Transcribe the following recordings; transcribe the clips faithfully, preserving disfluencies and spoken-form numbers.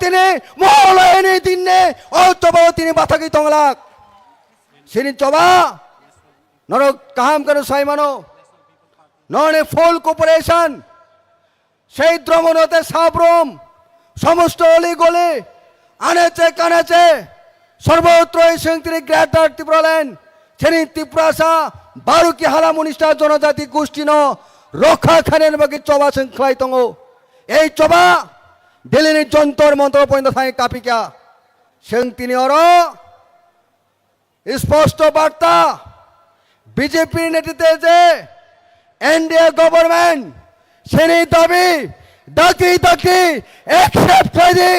Tini Mohalayani dinni o choba o tini bathagwi tonglak. Sini choba norok kaham kano sai mano. Noni full cooperation. Sei Dromonote Sabrom, somosto oli goli, aneche kaneche, sorbotro ising tini Greater Tipraland, chini Tiprasa, Baruki hala munista jonojati gustino rokha khainani bagwi choba chwng khlai tongo. Ei choba Delhini Jontor Montor pointo thangwi kapikha. Chwng tini oro Sposto barta, B J P ni netritwe je N D A government, sini dabi dakti dakti accept khlai di,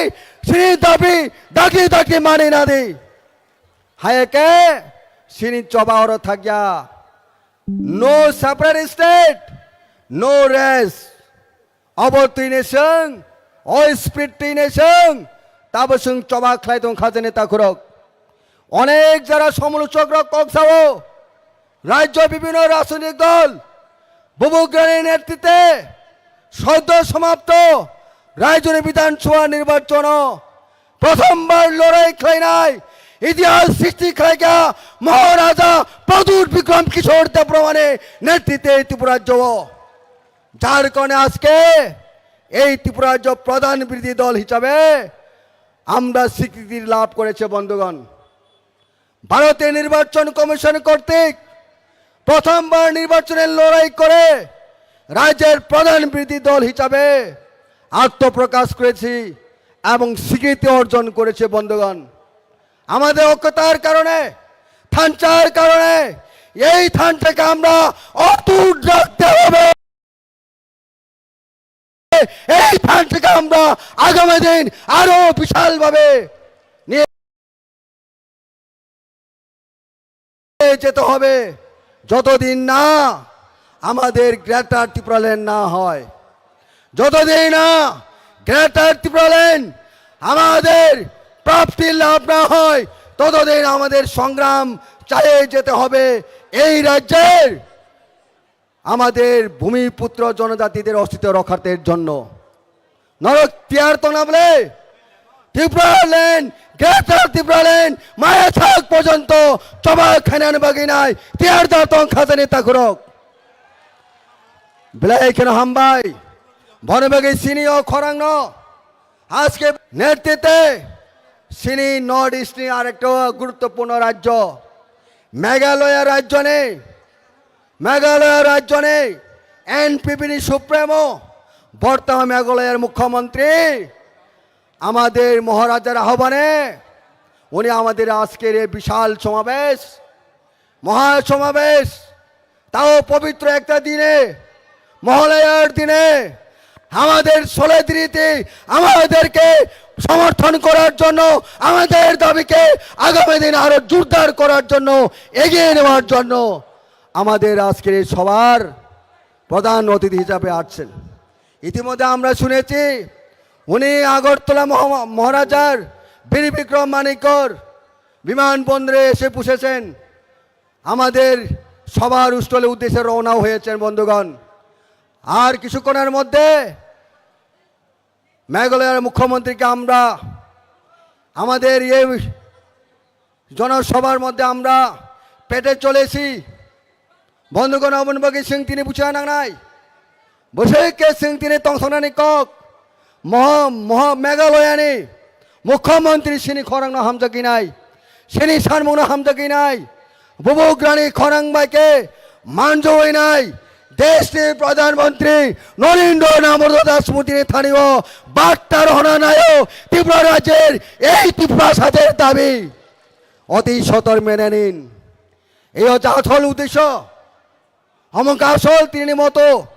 sini dabi dakti dakti mani na di. Hai khe sini choba oro thakya. No separate state, no rest. Abo twi ni chwng, o spirit twi ni chwng, tabo chwng choba khlai tong kha jani takhurok. Onek jora somolochok rok kok sao, rajyo bibhinno rajnitik dol, Bubugrani netritwe soddo somapto rajyoni Bidhan Sabha nirbachono prothombar lorai khlainai itihas srishti khlaikha Maharaja Pradyut Bikram Kishore Debbarmani netritwe Tripura rajyo. যার কারণে আজকে এই ত্রিপুরা রাজ্য প্রধান বিরোধী দল হিসাবে আমরা স্বীকৃতি লাভ করেছে বন্ধুগণ। ভারতের নির্বাচন কমিশন কর্তৃক প্রথমবার নির্বাচনের লড়াই করে রাজ্যের প্রধান বিরোধী দল হিসাবে আত্মপ্রকাশ করেছি এবং স্বীকৃতি অর্জন করেছে বন্ধুগণ। আমাদের ঐক্যতার কারণে, থানচার কারণে এই থানটাকে আমরা অটুট রাখতে হবে। এই থানটাকে আমরা আগামী দিন আরো বিশালভাবে নিয়ে যেতে হবে, যতদিন না আমাদের গ্রেটার ত্রিপুরাল্যান্ড না হয়, যতদিন না গ্রেটার ত্রিপুরাল্যান্ড আমাদের প্রাপ্তি লাভ না হয়, ততদিন আমাদের সংগ্রাম চালিয়ে যেতে হবে। এই রাজ্যের আমাদের ভূমিপুত্র জনজাতিদের অস্তিত্ব রক্ষার্থের জন্য। Norok tiyar tongna bole? Tipraland, Greater Tipraland, maya thak porjonto choba khainani bagwi nai tiyar da tong kha jani takhurok. Belai kheno hambai. Bono bagwi sini o khorangno aske netritwe sini North East ni arekta guruttopurno rajyo Meghalaya rajyoni Meghalaya rajyoni N P P ni supremo, বর্তমান মেঘালয়ের মুখ্যমন্ত্রী, আমাদের মহারাজার আহ্বানে উনি আমাদের আজকের এই বিশাল সমাবেশ, মহাসমাবেশ, তাও পবিত্র একটা দিনে, মহালয়ার দিনে আমাদের solidarity, আমাদেরকে সমর্থন করার জন্য, আমাদের দাবিকে আগামী দিন আরো জোরদার করার জন্য, এগিয়ে নেওয়ার জন্য আমাদের আজকের এই সভার প্রধান অতিথি হিসাবে আসছেন। ইতিমধ্যে আমরা শুনেছি উনি আগরতলা মহা-, মহারাজার বীর বিক্রম মাণিক্যর বিমানবন্দরে এসে পৌঁছেছেন, আমাদের সভার স্থলে উদ্দেশ্যে রওনা হয়েছেন বন্ধুগণ। আর কিছুক্ষণের মধ্যে মেঘালয়ের মুখ্যমন্ত্রীকে আমরা আমাদের এই জনসভার মধ্যে আমরা পেতে চলেছি। বন্ধুগণ, অমন বাকি সিং তিনি বুঝা নাংনাই। বসে কে সিং তিনি তংসনানি কক। মহা, মহা মেঘালয়ানি মুখ্যমন্ত্রী সিনি খরাংনো হামজাগিনাই। Sini sanmungno hamjagwi nai, bubugrani khorang bai khe manjogwi nai, deshni Pradhan Mantri Narendra Damodar Das Modini thanio barta rohona naio Tripura rajyer ei Tiprashader dabi oti sotor mene nin. Ei o jathol uddesho, Omo wngkha asol tini moto,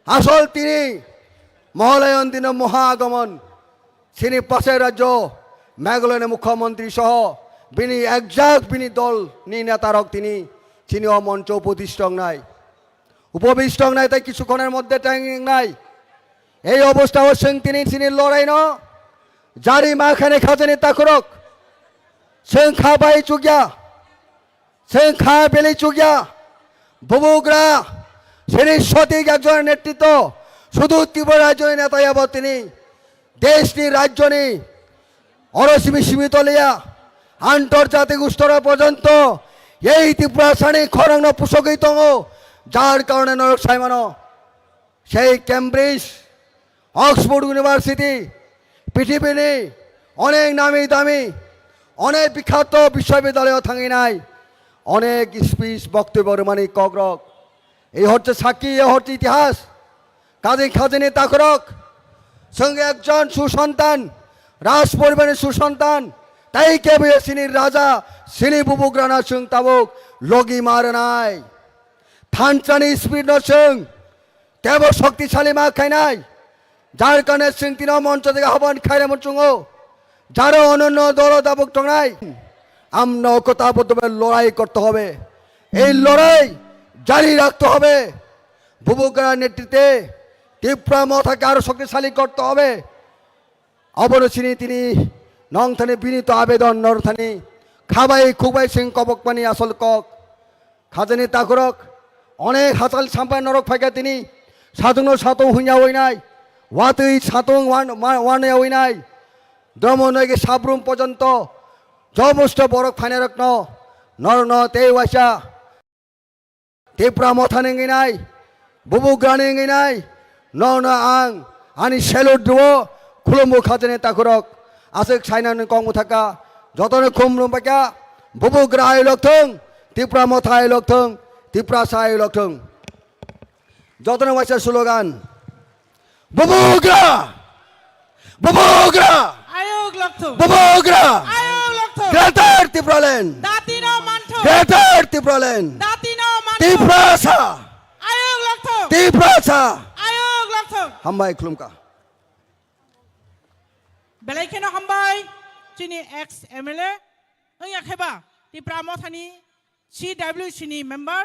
asol tini Mohalayan dino moha agomon. Chini pasai rajyo Meghalaya ni mukhyamantri soho bini ekjak bini dol ni neta rok tini chini o moncho upobishto wngnai. Upobishto wngnai tei kichukhoner moddhe tang wngnai. Ei obostha o chwng tini chini lorai no jari ma khani khajani takhurok chwng kha bai chukya. Chwng kha belai chukya, bubugra, sini sotik ekjon netritwo, sudu Tripura rajyoni neta yabo tini, deshni rajyoni Oro simi simi toliya, antorjatik স্তর porjonto ei Tiprasani khorangno pusogwi tongo, jar karone norok saimano. Sei Cambridge, Oxford University, পৃথিবীনি অনেক নামি দামি, অনেক বিখ্যাত বিশ্ববিদ্যালয়ে থাকি নাই, অনেক স্পিচ বক্তব্য রমানি ককরক। এই হচ্ছে সাক্ষী, এই হচ্ছে ইতিহাস। কাজী খাজানি তাকরক, সঙ্গে একজন সুসন্তান, রাজ পরিবারের সুসন্তান, তাই কেবল সিনি রাজা, সিনি বুবুগ্রানা সিং তাবুক, লগি মার নাই। থানচানি স্পিড ন সিং, কেবল শক্তিশালী মা খাই নাই। যার কারণে সিং তিন মঞ্চ থেকে আহ্বান খাইরে মঞ্চুঙ্গো। যারা অনন্য দল দাবক টংনাই, আমরা ঐক্যতাবদ্ধভাবে লড়াই করতে হবে। এই লড়াই জারি রাখতে হবে। বুবুগ্রানার নেতৃত্বে ত্রিপুরা মথাকে আরো শক্তিশালী করতে হবে। Abono sini tini nong thani binito abedon nor thani khabai khukbai sing kobok pani asol kok. Khajani takhurok onek hachal sampai norok phaikha tini satung no satung hunya oinai. Watwi satung wan, wan, wan oinai. Dromo noige sabrum pojonto jomosto borok phainai rokno norno tei waisa Tipra mothani wngwi nai, bubugrani wngwi nai, nono ang ani salute rwo, khulumbo khajani takhurok, aswk sainani kok mwthaka, jotono khumlum baikha, bubugra ayulok thung, Tipra motha ayulok thung, Tiprasa ayulok thung. Jotono waisa slogan. Bubugra! Bubugra! Ayuk lokthung! Bubugra! Ayuk lokthung! Greater Tipraland! Datino manthung! Greater Tipraland! Datino manthung! Tiprasa! Ayuk lokthung! Tiprasa! Ayuk lokthung! Hambai khulumkha. Belai kheno hambai chini ex M L A wngya kheba Tipra mothani C W C ni member.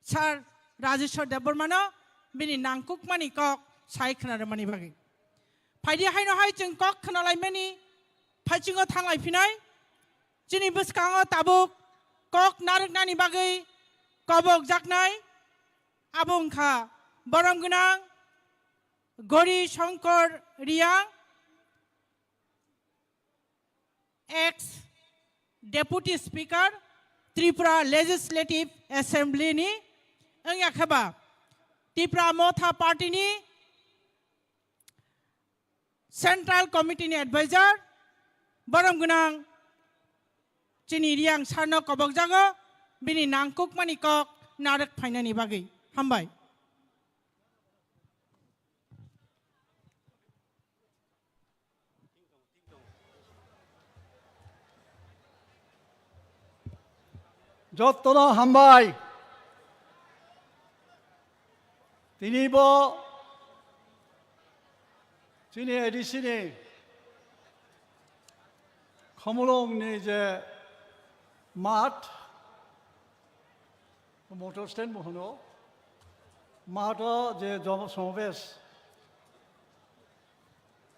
Sir Rajeshwar Debbarmano bini nangkukmani kok sai khwnarwmani bagwi. Phaidi haino hai chwng kok khwnalaimani phaichungo thanglai phinai, chini bwskango tabuk kok narwknani bagwi kobokjaknai, abo wngkha borom gwnang Gori Shankar Reang, ex Deputy Speaker Tripura Legislative Assembly ni wngya kheba Tipra Motha Party ni Central Committee ni Advisor borom gwnang chini Reang sir no kobokjago bini nangkukmani kok narwk phainani bagwi. Hambai. Jottono hambai. Tini bo chini A D C ni Khumulwng ni je math, motor stand bo hwno, matho je jom-, somabesh.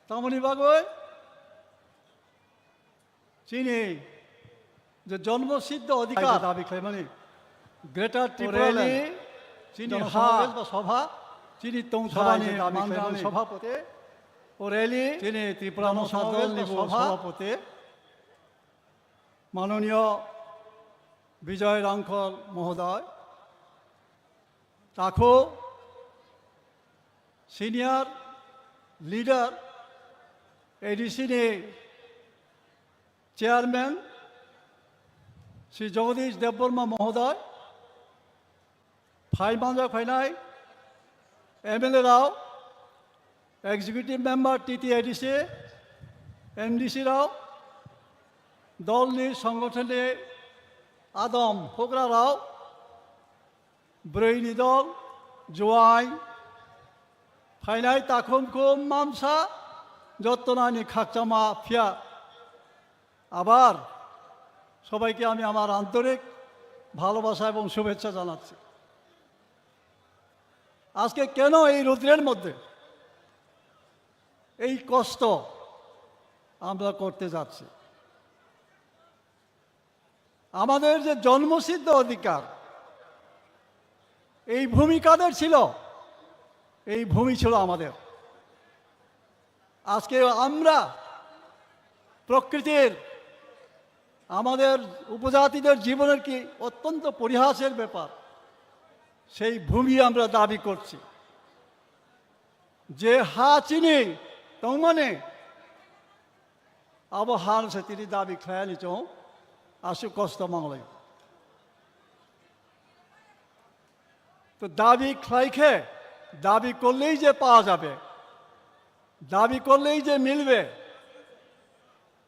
Tamoni bagwi chini je jonmo siddho adhikar dabi khlaimani Greater Tripura Land, chini ha, ba sobha, chini tongthai je dabi khlaimani sabhapati, o rally, chini Tripura Motha Dol ni bo sabhapati, Manoniyo Bijoy Rangkhol Mohodoy, takhu senior leader A D C ni chairman Shri Jagadish Debbarma Mohodoy, phai manjak phainai M L A rao, executive member T T A D C, M D C rao, dolni songothonni adom hugra rao, bwrwini dol, juain, phainai takhum khum mamsa, jottonani khakchangma phiya. আবার সবাইকে আমি আমার আন্তরিক ভালোবাসা এবং শুভেচ্ছা জানাচ্ছি। আজকে কেন এই রৌদ্রের মধ্যে এই কষ্ট আমরা করতে যাচ্ছি? আমাদের যে জন্মসিদ্ধ অধিকার, এই ভূমি কাদের ছিল? এই ভূমি ছিল আমাদের। আজকে আমরা প্রকৃতির, আমাদের উপজাতিদের জীবনের কি অত্যন্ত পরিহাসের ব্যাপার, সেই ভূমি আমরা দাবি করছি। Je ha chini tongmani, abo han se tini dabi khlaini chong aswk kosto manglai. তো দাবি খাইখে দাবি করলেই যে পাওয়া যাবে, দাবি করলেই যে মিলবে,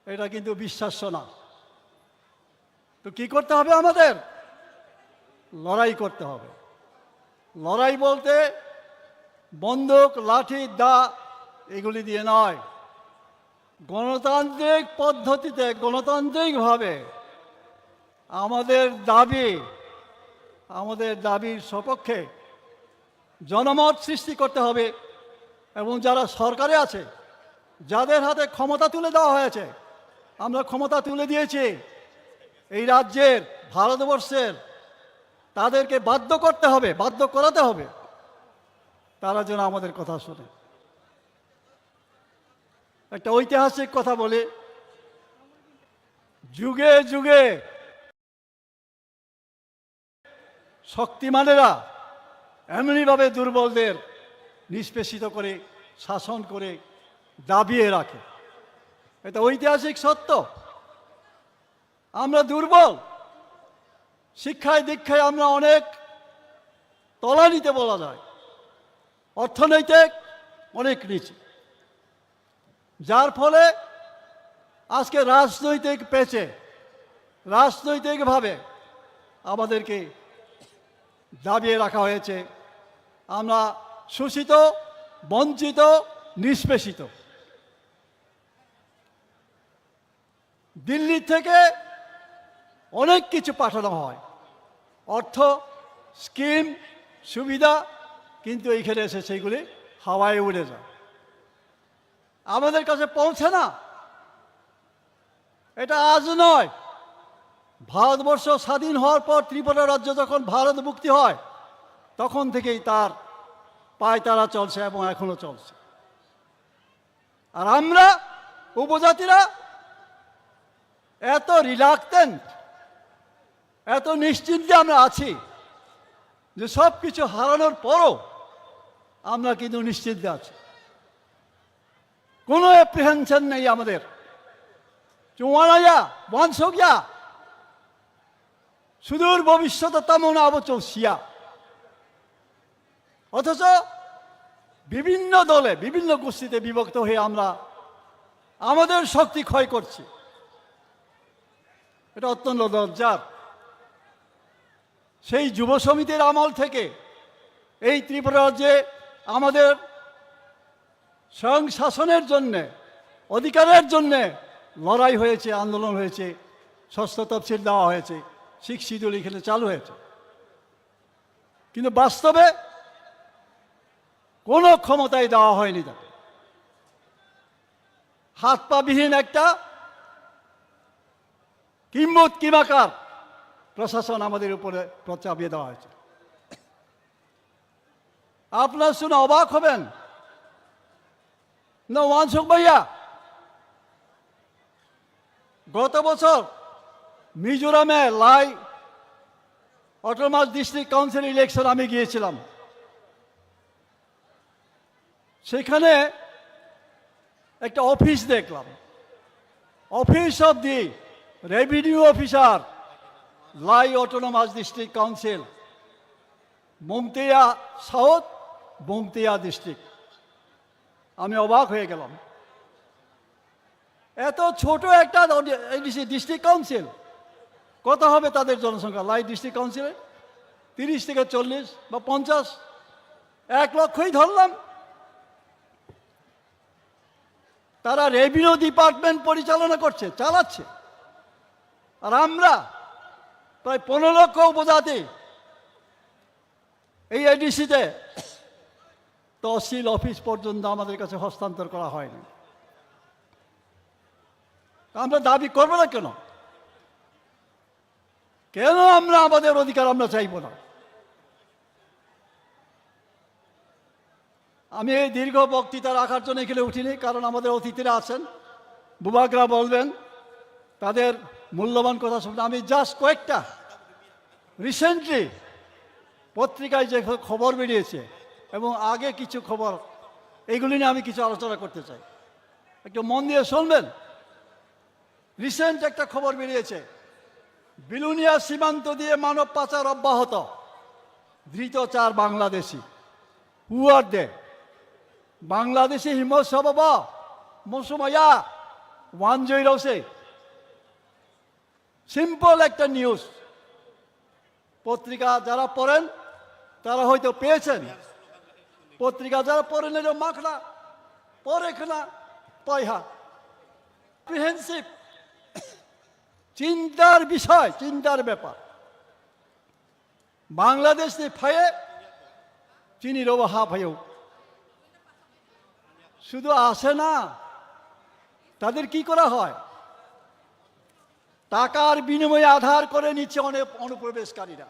এটা কিন্তু বিশ্বাস্য না। তো কি করতে হবে আমাদের? লড়াই করতে হবে। লড়াই বলতে বন্দুক, লাঠি, দা এগুলি দিয়ে নয়, গণতান্ত্রিক পদ্ধতিতে, গণতান্ত্রিকভাবে আমাদের দাবি, আমাদের দাবির সপক্ষে জনমত সৃষ্টি করতে হবে। এবং যারা সরকারে আছে, যাদের হাতে ক্ষমতা তুলে দেওয়া হয়েছে, আমরা ক্ষমতা তুলে দিয়েছি এই রাজ্যের, ভারতবর্ষের, তাদেরকে বাধ্য করতে হবে, বাধ্য করাতে হবে, তারা যেন আমাদের কথা শোনে। একটা ঐতিহাসিক কথা বলি, যুগে যুগে শক্তিমানেরা এমনিভাবে দুর্বলদের নিষ্পেষিত করে, শাসন করে, দাবিয়ে রাখে। এটা ঐতিহাসিক সত্য। আমরা দুর্বল, শিক্ষায় দীক্ষায় আমরা অনেক তলানিতে বলা যায়, অর্থনৈতিক অনেক নিচে, যার ফলে আজকে রাজনৈতিক পেচে, রাজনৈতিকভাবে আমাদেরকে দাবিয়ে রাখা হয়েছে। আমরা শোষিত, বঞ্চিত, নিষ্পেষিত। দিল্লি থেকে অনেক কিছু পাঠানো হয়, অর্থ, স্কিম, সুবিধা, কিন্তু এইখানে এসে সেইগুলি হাওয়ায় উড়ে যায়, আমাদের কাছে পৌঁছে না। এটা আজ নয়, ভারতবর্ষ স্বাধীন হওয়ার পর ত্রিপুরা রাজ্য যখন ভারত মুক্তি হয়, তখন থেকেই তার পায়তারা চলছে এবং এখনো চলছে। আর আমরা উপজাতিরা এত রিলাক্টেন্ট, এত নিশ্চিন্তে আমরা আছি যে সব কিছু হারানোর পরও আমরা কিন্তু নিশ্চিন্তে আছি। কোনো অ্যাপ্রিহেনশন নেই আমাদের। চুয়ানাইয়া, ওয়ানসোগিয়া, সুদূর ভবিষ্যতে তেমন আবচল শিয়া। অথচ বিভিন্ন দলে, বিভিন্ন গোষ্ঠীতে বিভক্ত হয়ে আমরা আমাদের শক্তি ক্ষয় করছি। এটা অত্যন্ত লজ্জার। সেই যুব সমিতির আমল থেকে এই ত্রিপুরা রাজ্যে আমাদের স্বয়ং শাসনের জন্যে, অধিকারের জন্যে লড়াই হয়েছে, আন্দোলন হয়েছে, ষষ্ঠ তফসিল দেওয়া হয়েছে, সিক্স শিডিউল এখানে চালু হয়েছে। কিন্তু বাস্তবে কোনো ক্ষমতাই দেওয়া হয়নি তাকে। হাত পা বিহীন একটা কিম্বুত কিমাকার প্রশাসন আমাদের উপরে চাপিয়ে দেওয়া হয়েছে। আপনারা শুনে অবাক হবেন না, ওয়ানসুক ভাইয়া, গত বছর মিজোরামে লাই অটোনমাস ডিস্ট্রিক্ট কাউন্সিল ইলেকশন আমি গিয়েছিলাম। সেখানে একটা অফিস দেখলাম, office of the revenue officer, lie autonomous district council, মংতিয়া সাউথ, মংতিয়া ডিস্ট্রিক্ট। আমি অবাক হয়ে গেলাম, এত ছোট একটা এডিসি ডিস্ট্রিক্ট কাউন্সিল, কত হবে তাদের জনসংখ্যা লাই ডিস্ট্রিক্ট কাউন্সিলে? তিরিশ থেকে চল্লিশ বা পঞ্চাশ, এক লক্ষই ধরলাম। তারা রেভিনিউ ডিপার্টমেন্ট পরিচালনা করছে, চালাচ্ছে। আর আমরা প্রায় পনেরো লক্ষ উপজাতি এই এডিসিতে তহসিল অফিস পর্যন্ত আমাদের কাছে হস্তান্তর করা হয়নি। আমরা দাবি করবো না কেন? কেন আমরা আমাদের অধিকার আমরা চাইবো না? আমি এই দীর্ঘ বক্তৃতা রাখার জন্য এখানে উঠিনি, কারণ আমাদের অতিথিরা আছেন, বুবাগরা বলবেন, তাদের মূল্যবান কথা শুনতে। আমি জাস্ট কয়েকটা রিসেন্টলি পত্রিকায় যে খবর বেরিয়েছে এবং আগে কিছু খবর, এইগুলি নিয়ে আমি কিছু আলোচনা করতে চাই। একটু মন দিয়ে শুনবেন। রিসেন্ট একটা খবর বেরিয়েছে, বিলুনিয়া সীমান্ত দিয়ে মানব পাচার অব্যাহত, ধৃত চার বাংলাদেশি। হু আর দে? বাংলাদেশি হিমো সবব মৌসুমাইয়া ওয়ান জয়রাও সে। সিম্পল একটা নিউজ। পত্রিকা যারা পড়েন, তারা হয়তো পেয়েছেন। পত্রিকা যারা পড়েন, এটা মাখনা পড়ে খানা পাইহা। কম্প্রিহেন্সিভ। চিন্তার বিষয়, চিন্তার ব্যাপার। বাংলাদেশ নি ফায়ে চিনি রোবো হা ফায়ো। শুধু আসে না, তাদের কি করা হয়? টাকার বিনিময়ে আধার করে নিচ্ছে অনেক অনুপ্রবেশকারীরা।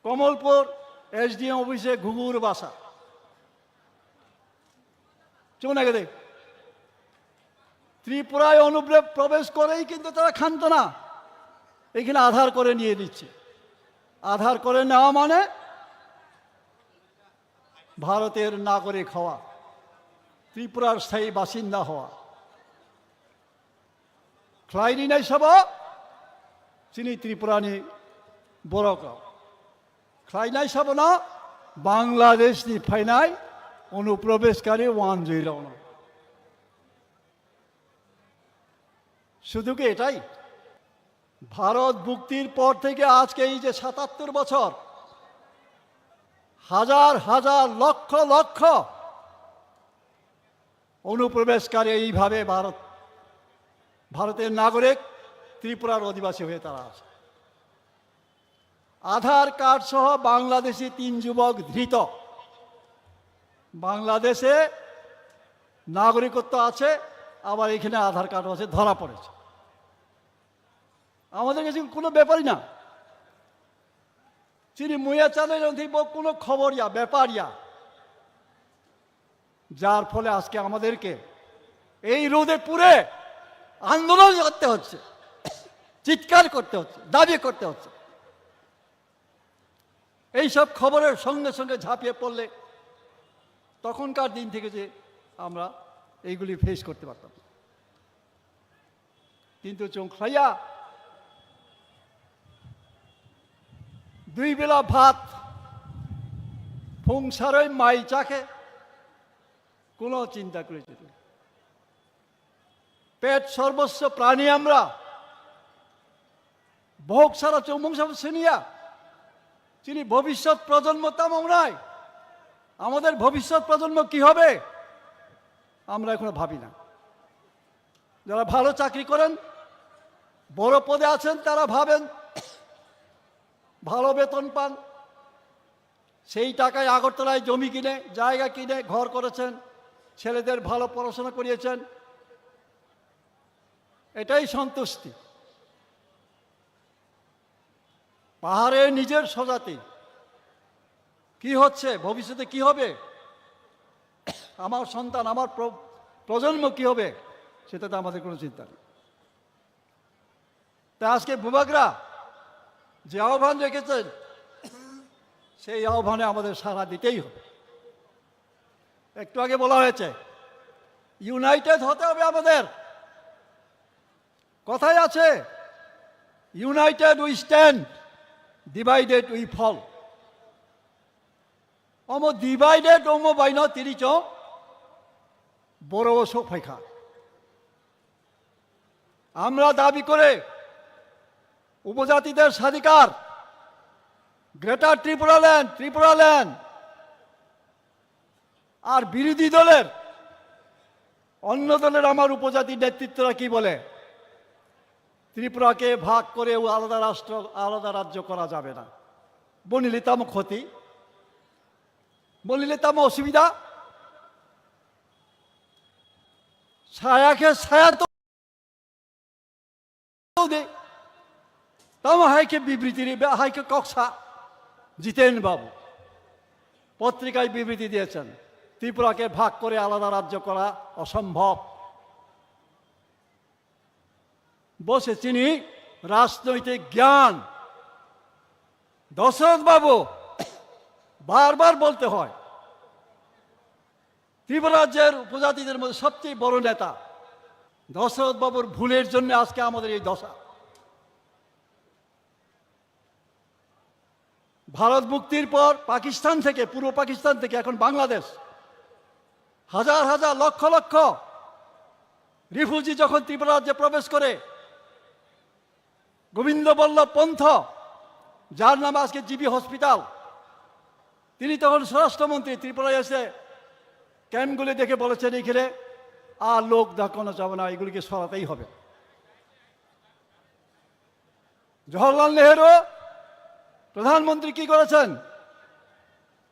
কমলপুর এসডিএম অফিসে ঘুঘুর বাসা। চুপ না গেলে ত্রিপুরায় অনুপ্রবেশ করেই কিন্তু তারা খান্ত না, এখানে আধার করে নিয়ে নিচ্ছে। আধার করে নেওয়া মানে ভারতের নাগরিক হওয়া, ত্রিপুরার স্থায়ী বাসিন্দা হওয়া। খ্লাইনি নাইসাবো চিনি ত্রিপুরানি বরক। খ্লাইনাই সাবো না বাংলাদেশনি ফাইনাই অনুপ্রবেশকারী ওয়ান জয়রাও। শুধু কি এটাই? ভারত মুক্তির পর থেকে আজকে এই যে সাতাত্তর বছর, হাজার হাজার, লক্ষ লক্ষ অনুপ্রবেশকারী এইভাবে ভারত, ভারতের নাগরিক, ত্রিপুরার অধিবাসী হয়ে তারা আছে। আধার কার্ড সহ বাংলাদেশি তিন যুবক ধৃত। বাংলাদেশে নাগরিকত্ব আছে, আবার এখানে আধার কার্ড আছে, ধরা পড়েছে। আমাদের কাছে কোনো ব্যাপারই না। চিনি মুয়া চালে যদি কোনো খবর ইয়া, ব্যাপার ইয়া, যার ফলে আজকে আমাদেরকে এই রোদে পুড়ে আন্দোলন করতে হচ্ছে, চিৎকার করতে হচ্ছে, দাবি করতে হচ্ছে। এইসব খবরের সঙ্গে সঙ্গে ঝাঁপিয়ে পড়লে তখনকার দিন থেকে যে আমরা এইগুলি ফেস করতে পারতাম। কিন্তু চোখ খাইয়া দুই বেলা ভাত, ফুংসারই মাই চাকে, কোনো চিন্তা করেছে না। পেট সর্বস্ব প্রাণী আমরা। ভোগ ছাড়া চৌমুং সব শুনিয়া চিনি ভবিষ্যৎ প্রজন্ম তেমন নাই। আমাদের ভবিষ্যৎ প্রজন্ম কি হবে, আমরা এখনো ভাবি না। যারা ভালো চাকরি করেন, বড় পদে আছেন, তারা ভাবেন, ভালো বেতন পান, সেই টাকায় আগরতলায় জমি কিনে, জায়গা কিনে, ঘর করেছেন, ছেলেদের ভালো পড়াশোনা করিয়েছেন, এটাই সন্তুষ্টি। পাহাড়ে নিজের স্বজাতি কি হচ্ছে, ভবিষ্যতে কি হবে, আমার সন্তান, আমার প্র-, প্রজন্ম কি হবে, সেটাতে আমাদের কোনো চিন্তা নেই। তা আজকে বুবাগরা যে আহ্বান রেখেছেন, সেই আহ্বানে আমাদের সাড়া দিতেই হবে। একটু আগে বলা হয়েছে, ইউনাইটেড হতে হবে আমাদের। কথায় আছে, united we stand, divided we fall. Omo divided omo baino tini chwng boro o sok phaikha. আমরা দাবি করে উপজাতিদের স্বাধিকার, গ্রেটার ত্রিপুরাল্যান্ড, ত্রিপুরাল্যান্ড, আর বিরোধী দলের, অন্য দলের আমার উপজাতি নেতৃত্বরা কি বলে, ত্রিপুরাকে ভাগ করে ও আলাদা রাষ্ট্র, আলাদা রাজ্য করা যাবে না। Bonile tamo khoti? Bonile tamo osubida? Saya khe saya to de. Tamo hai khe bibriti re, hai khe koksa. Jiten Babu. পত্রিকায় বিবৃতি দিয়েছেন, ত্রিপুরাকে ভাগ করে আলাদা রাজ্য করা অসম্ভব। বসে চিনি রাজনৈতিক জ্ঞান। দশরথ বাবু বারবার বলতে হয়, ত্রিপুরা রাজ্যের উপজাতিদের মধ্যে সবচেয়ে বড় নেতা। দশরথ বাবুর ভুলের জন্য আজকে আমাদের এই দশা। ভারত মুক্তির পর পাকিস্তান থেকে, পূর্ব পাকিস্তান থেকে এখন বাংলাদেশ, হাজার হাজার, লক্ষ লক্ষ রিফিউজি যখন ত্রিপুরা রাজ্যে প্রবেশ করে, গোবিন্দ বল্লভ পন্থ, যার নাম আজকে জিবি হসপিটাল, তিনি তখন স্বরাষ্ট্রমন্ত্রী, ত্রিপুরায় এসে ক্যাম্পগুলি দেখে বলেছেন, "এখানে আর লোক দেখানো যাবে না, এগুলিকে সরাতেই হবে।" জওহরলাল নেহেরু প্রধানমন্ত্রী কি করেছেন?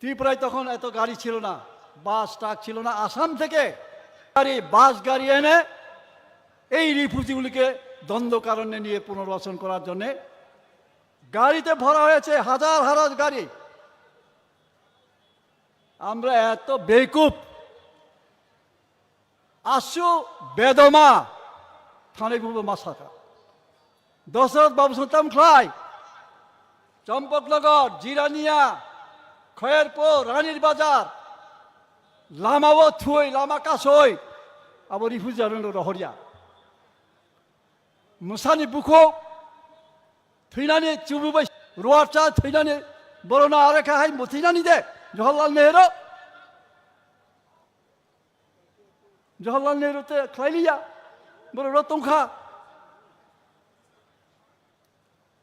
ত্রিপুরায় তখন এত গাড়ি ছিল না, বাস, ট্রাক ছিল না। আসাম থেকে গাড়ি, বাস গাড়ি এনে এই রিফিউজিগুলিকে দণ্ডকারণ্যে নিয়ে পুনর্বাসন করার জন্যে গাড়িতে ভরা হয়েছে, হাজার হাজার গাড়ি। আমরা এত বেকুব, আসু বেদমা, থানে বুবো মাসাকা। দশরথ বাবু সন্তান খ্লাই, চম্পকনগর, জিরানিয়া, খয়েরপুর, রানীর বাজার, লামাও থুই, লামা কাসই, abo রিফিউজি রহরিয়া। Musani bukho thwinani chububai ruarcha thwinani borona arekha hai muthwinani de Jawaharlal Nehru. Jawaharlal Nehru te khlailiya, borok ro tongkha.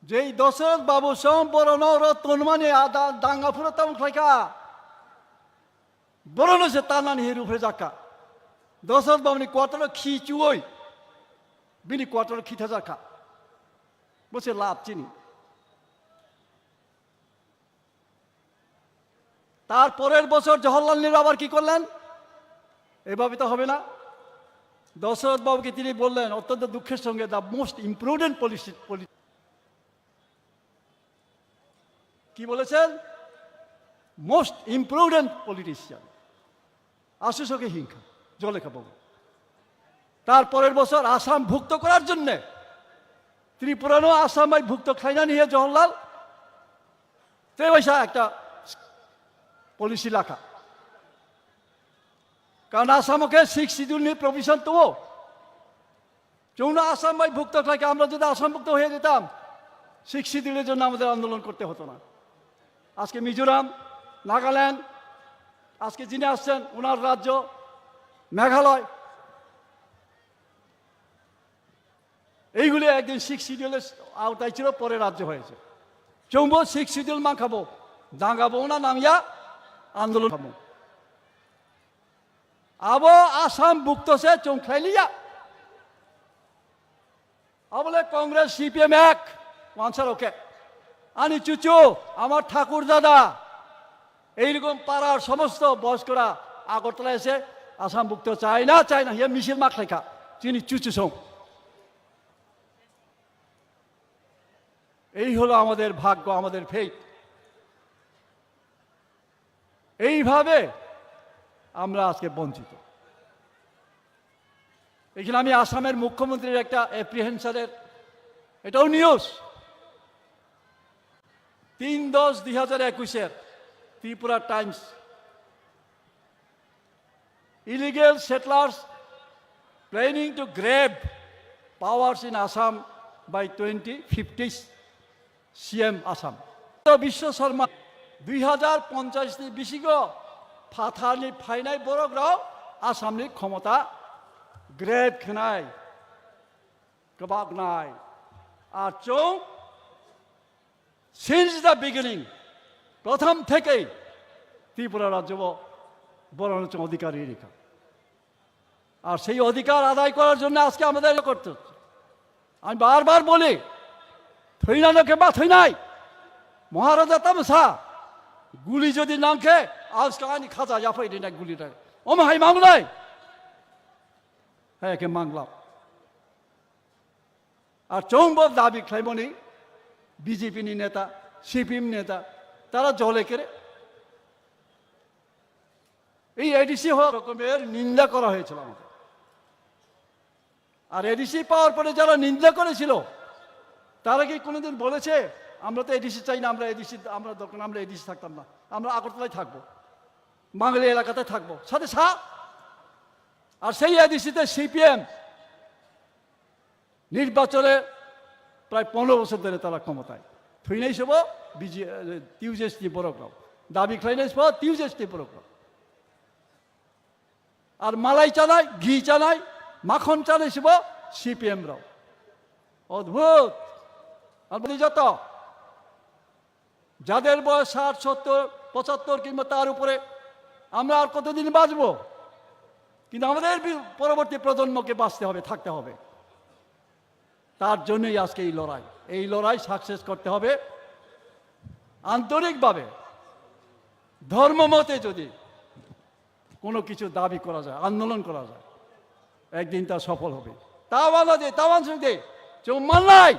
Jei Dosoroth Babu song borokno ro tonmani ada danga phuro tamo khlaikha. Borokno se tanani he rupre jakha. Dosoroth Babuni quarter-o khi chuoi, bini quarter-o khi thajakha. Bo se lab chini. তার পরের বছর জওহরলাল নেহরু আবার কি করলেন? এভাবে তো হবে না। দশরথ বাবুকে তিনি বললেন অত্যন্ত দুঃখের সঙ্গে, "The most imprudent policy, policy।" কি বলেছেন? "Most imprudent politician।" আসুসকে হিংসা, জলে খাবো। তার পরের বছর আসাম ভুক্ত করার জন্যে ত্রিপুরানো আসাম ভাই ভুক্ত খাইনা নিয়ে জওহরলাল তেবাইসা একটা পলিসি রাখা। কারণ আসামকে সিক্স শিডিউল নিয়ে প্রভিশন তো চৌনা আসাম ভাই ভুক্ত থাকে, আমরা যদি আসাম ভুক্ত হয়ে যেতাম, সিক্স শিডিউলের জন্য আমাদের আন্দোলন করতে হতো না। আজকে মিজোরাম, নাগাল্যান্ড, আজকে যিনি আসছেন ওনার রাজ্য মেঘালয়, এইগুলি একদিন সিক্স শিডিউলের আওতায় ছিল, পরে রাজ্য হয়েছে। চৌম্ব সিক্স শিডিউল মাংখাবো, দাঙ্গাবো না নামিয়া আন্দোলন খাবো। Abo Assam bukto se chwng khlai liya. Abo le Congress, C P M ek, wansar oke. Ani chuchu, amar thakur dada, eirokom parar somosto boyoskora Agartala ese Assam bukto chai na, chai na, hiya misil ma khlai kha. Chini chuchu song. এই হলো আমাদের ভাগ্য, আমাদের ফেট। এইভাবে আমরা আজকে বঞ্চিত। এখানে আমি আসামের মুখ্যমন্ত্রীর একটা অ্যাপ্রিহেনশনের, এটাও নিউজ, তিন দশ দুই হাজার একুশের Tripura Times, Illegal settlers planning to grab powers in Assam by twenty fifty, C M Assam. Biswa Sarma, dui hajar ponchash ni bisingo phatarni phainai borok rok Assam ni khomota grab khnai, kwbaknai. Ar chwng since the beginning, প্রথম থেকেই ত্রিপুরা রাজ্য বড় অধিকার রেখা। আর সেই অধিকার আদায় করার জন্য আজকে আমাদের করতে হচ্ছে। আমি বারবার বলি, থইনানো কেবা থইনাই, মহারাজা তামসা, গুলি যদি নাংখে, আজকে আনি খাজা জাফাই দিনাই গুলি নাই। ওম হাই মাংলাই, হ্যাঁ, কে মাংলাম। Ar chwngbo dabi khlaimani B J P ni neta, C P M neta, tara jole kere. এই এডিসি হওয়ার রকমের নিন্দা করা হয়েছিল আমাদের। আর এডিসি পাওয়ার পরে যারা নিন্দা করেছিল, তারা কি কোনোদিন বলেছে, "আমরা তো এডিসি চাই না, আমরা এডিসি, আমরা দরকার না, আমরা এডিসি থাকতাম না, আমরা আগরতলায় থাকবো, বাঙালি এলাকাতে থাকবো"? সাথে সা-, আর সেই এডিসিতে সিপিএম নির্বাচনে প্রায় পনেরো বছর ধরে তারা ক্ষমতায়। থুইনাই সব বিজি, টিউজেসটি বড় দাবি খাইনাই সব টিউজেসটি বড়। আর মালাই চানাই, ঘি চানাই, মাখন চানাই সব সিপিএম রাও। অদ্ভুত। আর বলি যত, যাদের বয়স ষাট, সত্তর, পঁচাত্তর কিংবা তার উপরে, আমরা আর কতদিন বাঁচবো? কিন্তু আমাদের বি-, পরবর্তী প্রজন্মকে বাঁচতে হবে, থাকতে হবে। তার জন্যই আজকে এই লড়াই। এই লড়াই সাকসেস করতে হবে আন্তরিকভাবে, ধর্ম মতে যদি কোনো কিছু দাবি করা যায়, আন্দোলন করা যায়, একদিন তা সফল হবে। Tawan de, tawan sung de, chumannai,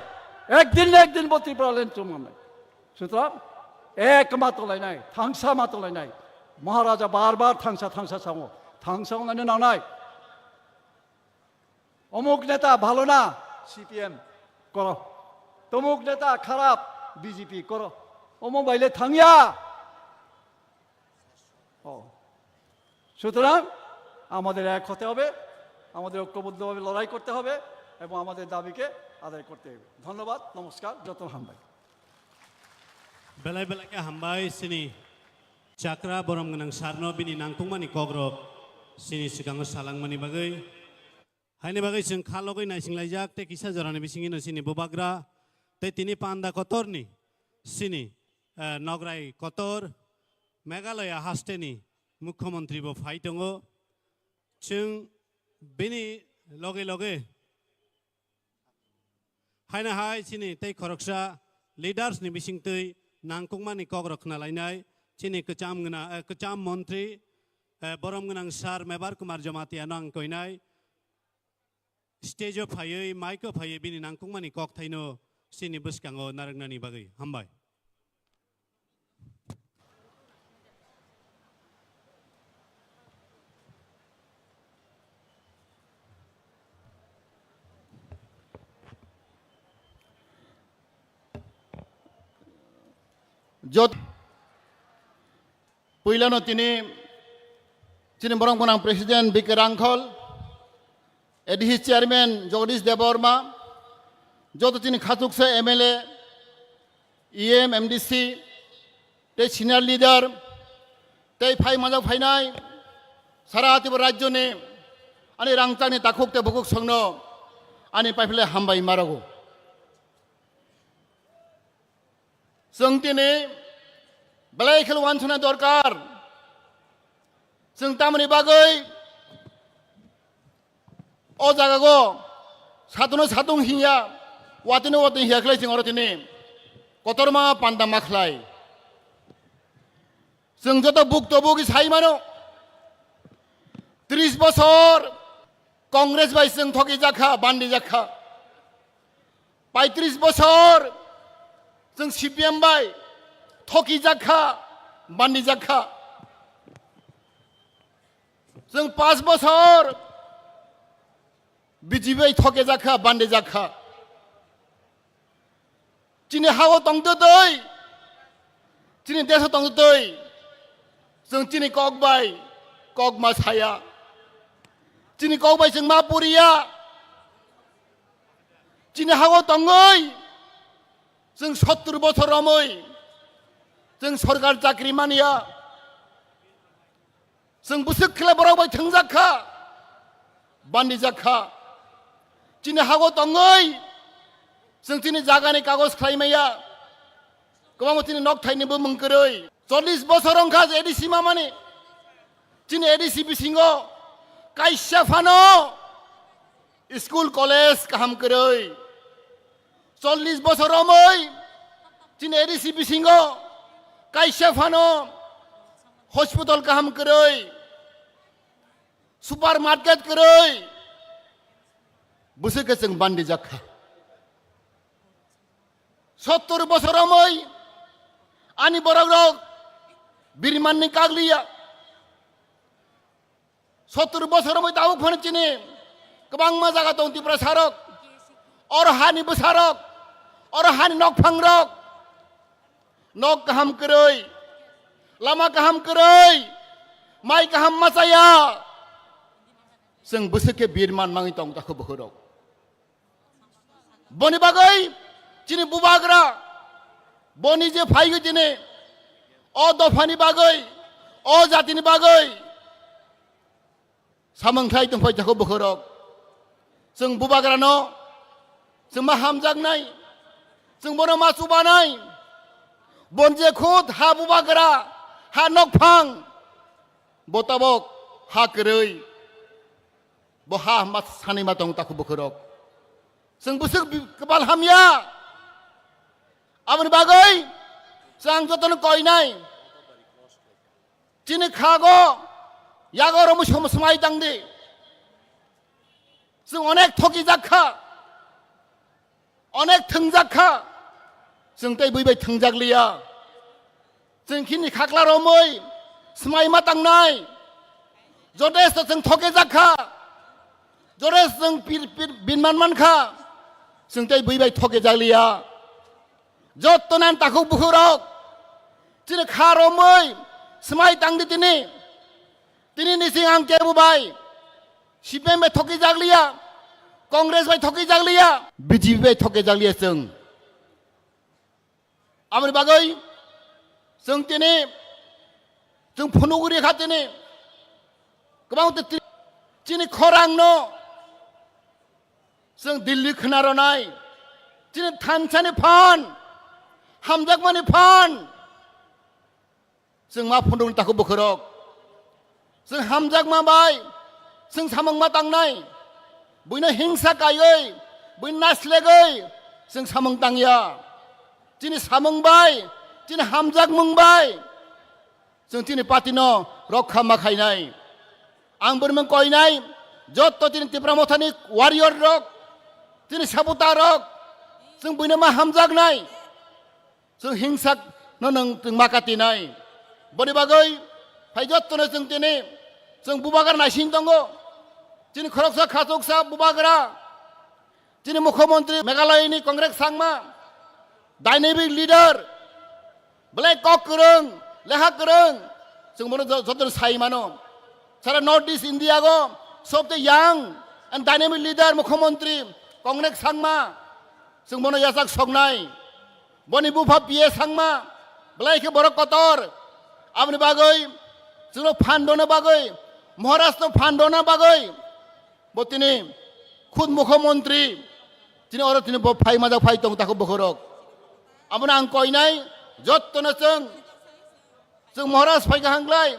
একদিন না একদিন bo Tipraland chumannai. সুতরাং এক মা তলাইনাই, থাংসা মা তলাইনাই। মহারাজা বারবার থাংসা, থাংসা সামো, থাংসা অনলাইনে নানাই। অমুক নেতা ভালো না, সিপিএম করো। তমুক নেতা খারাপ, বিজেপি করো। অমুক বাইলে থাংয়া। ও। সুতরাং আমাদের এক হতে হবে, আমাদের ঐক্যবদ্ধভাবে লড়াই করতে হবে এবং আমাদের দাবিকে আদায় করতে হবে। ধন্যবাদ, নমস্কার, যত হামবাই। Belai belai khe hambai chini chakra borom gwnang sarno bini nangkukmani kokrok chini swkango salangmani bagwi. Haini bagwi chwng kha logwi naisinglaijak tei kisa jorani bisingino chini bubagra tei tini panda kotorni chini, eh, nograi kotor Meghalaya hasteni mukhyamantri bo phai tongo. Chwng bini loge loge haino hai chini tei khoroksa leaders ni bisingtwi nangkukmani kokrok khna lainai chini kwcham gwnang, eh, kwcham montri, eh, borom gwnang sir Mebar Kumar Jamatia no ang koinai. Stage o phaiwi, mic o phaiwi bini nangkukmani kokthaino chini bwskango narwknani bagwi. Hambai. Jot-, puilano tini chini borok gwnang President B K Rangkhol, A D C Chairman Jagadish Debbarma, joto chini khachuksa M L A, E M, M D C, tei senior leader, tei phai manjak phainai sara Tripura rajyoni ani rangchakni takhuk tei bukhuk songno ani paiphle hambai marogo. Chwng tini belai kheno uansukna dorkar. Chwng tamoni bagwi o jagao satuno satung hinya, watino watwi hiya khlai chwng oro tini kotorma panda ma khlai. Chwng joto bukto bugi sai mano, tris bosor Congress bai chwng thoki jakha, bandi jakha. Paitris bosor chwng C P M bai thoki jakha, bandi jakha. Chwng pas bosor B J P bai thoke jakha, bandi jakha. Chini hao tongtwtwi, chini deso tongtwtwi, chwng chini kok bai kok ma saya. Chini kok bai chwng ma puriya. Chini hao tongwi chwng sottur bochor romwi chwng sorkar chakri manya. Chwng bwswk khle borok bai thwngjak kha, bandijak kha. Chini hago tongwi chwng chini jagani kagoj khlai maya. Kwbangma chini nokthaini bumung kwrwi. Chollish bochor wngkha je A D C mamani. Chini A D C bisingo kaisa phano school, college kaham kwrwi. Chollish bochor romwi chini A D C bisingo kaisa phano hospital kaham kwrwi, supermarket kwrwi, bwswk khe chwng bandijak kha. Sottor bochor romwi ani borok rok birimanni kagliya. Sottur bosor wngwi tabuk phano chini kwbangma jaga tong Tiprasarok, oro hani bwsarok, oro hani nokphangrok, nok kaham kwrwi, lama kaham kwrwi, mai kaham machaya. Chwng bwswk khe birman mangwi tong takhu bukhurok. Boni bagwi chini bubagra, boni je phaiwi tini o dophani bagwi, o jatini bagwi samung khlai tongphai takhu bukhurok. Chwng bubagrano chwng ma hamjaknai, chwng bono ma chubanai. Bon je khud ha bubagra, ha nokphang, bo tabok ha kwrwi, bo ha ma sanwi ma tong takhu bukhurok. Chwng bwswk bi-, kwbal hamya. Aboni bagwi chwng jotono koinai. Chini khago yago romwi som-, swmai tangdi. Chwng onek thokijak kha, onek thwngjak kha. Chwng tei bui bai thwngjak liya. Chwng khini khakla romwi swmai ma tangnai. Jotesto chwng thokijak kha, jotesto chwng pir-, pir-, binman man kha. Chwng tei bui bai thokijak liya. Jotto nan takhuk bukhurok, chini kha romwi swmai tangdi tini. Tini nising ang kebo bai, C P M bai thokijak liya, Congress bai thokijak liya, B J P bai thokijak liya chwng. Aboni bagwi chwng tini, chwng phunugwi rikha tini. Kwbang twi-, chini khorangno chwng Delhi khna rwnai, chini thansani phan, hamjakmani phan, chwng ma phunukni takhuk bukhurok. Chwng hamjakma bai chwng samung ma tangnai, buino hingsa kaiwi, buino naslegwi chwng samung tangya. Chini samung bai, chini hamjakmung bai chwng chini party no rokha ma khainai. Ang bwrwimung koinai, jotto chini Tipra Mothani warrior rok, chini sabuta rok, chwng buino ma hamjaknai. Chwng hingsak no nwng chwng ma katinai. Boni bagwi phai jottono chwng tini, chwng bubagra naising tongo. Chini khoroksa khachuksa bubagra, chini mukhyamantri Meghalaya ni Congress sangma, dynamic leader, belai kok kwrwng, leha kwrwng, chwng bono jo-, jotono sai mano. Sara North East India go sobte young and dynamic leader mukhyamantri Congress sangma, chwng bono yachak soknai. Boni bupha P A sangma, belai khe borok kotor. Aboni bagwi chwngno phan rwna bagwi, Maharashtra phan rwna bagwi, bo tini khud mukhyamantri, tini oro tini bo phai majak phai tong takhuk bukhurok. Abono ang koinai, jottono chwng, chwng Maharaj phai kha hwnglai,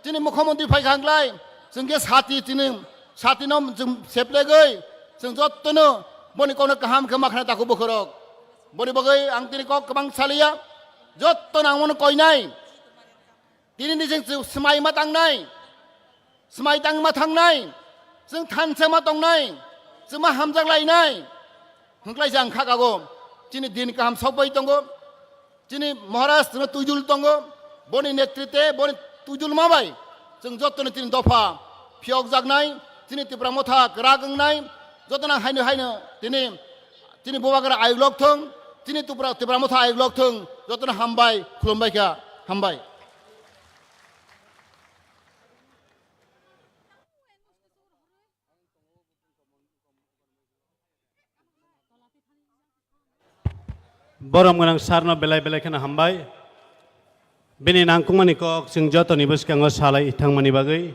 chini mukhyamantri phai kha hwnglai, chwng khe sati chini, satino chwng seplegwi, chwng jottono boni kokno kaham khe ma khna takhuk bukhurok. Boni bagwi ang tini kok kwbang saliya, jottono ang bono koinai. Tini ni chwng swmai ma tangnai, swmai tang ma thangnai, chwng thansa ma tongnai, chwng ma hamjak lainai. Hwnkhlai jang kha kago, chini din kaham sokbai tongo, chini Maharaj chwngno twijul tongo, boni netrite, boni twijulma bai chwng jottoni tini dopha phiyokjaknai, chini Tipra Motha kwrak wngnai, jotono haino haino tini, chini bubagra ayuk lok thung, chini Tipra, Tipra Motha ayuk lok thung, jotono hambai, khulumbai kha, hambai. Borom gwnang sir no belai belai kheno hambai. Bini nangkukmani kok chwng jotoni bwskango salai thangmani bagwi.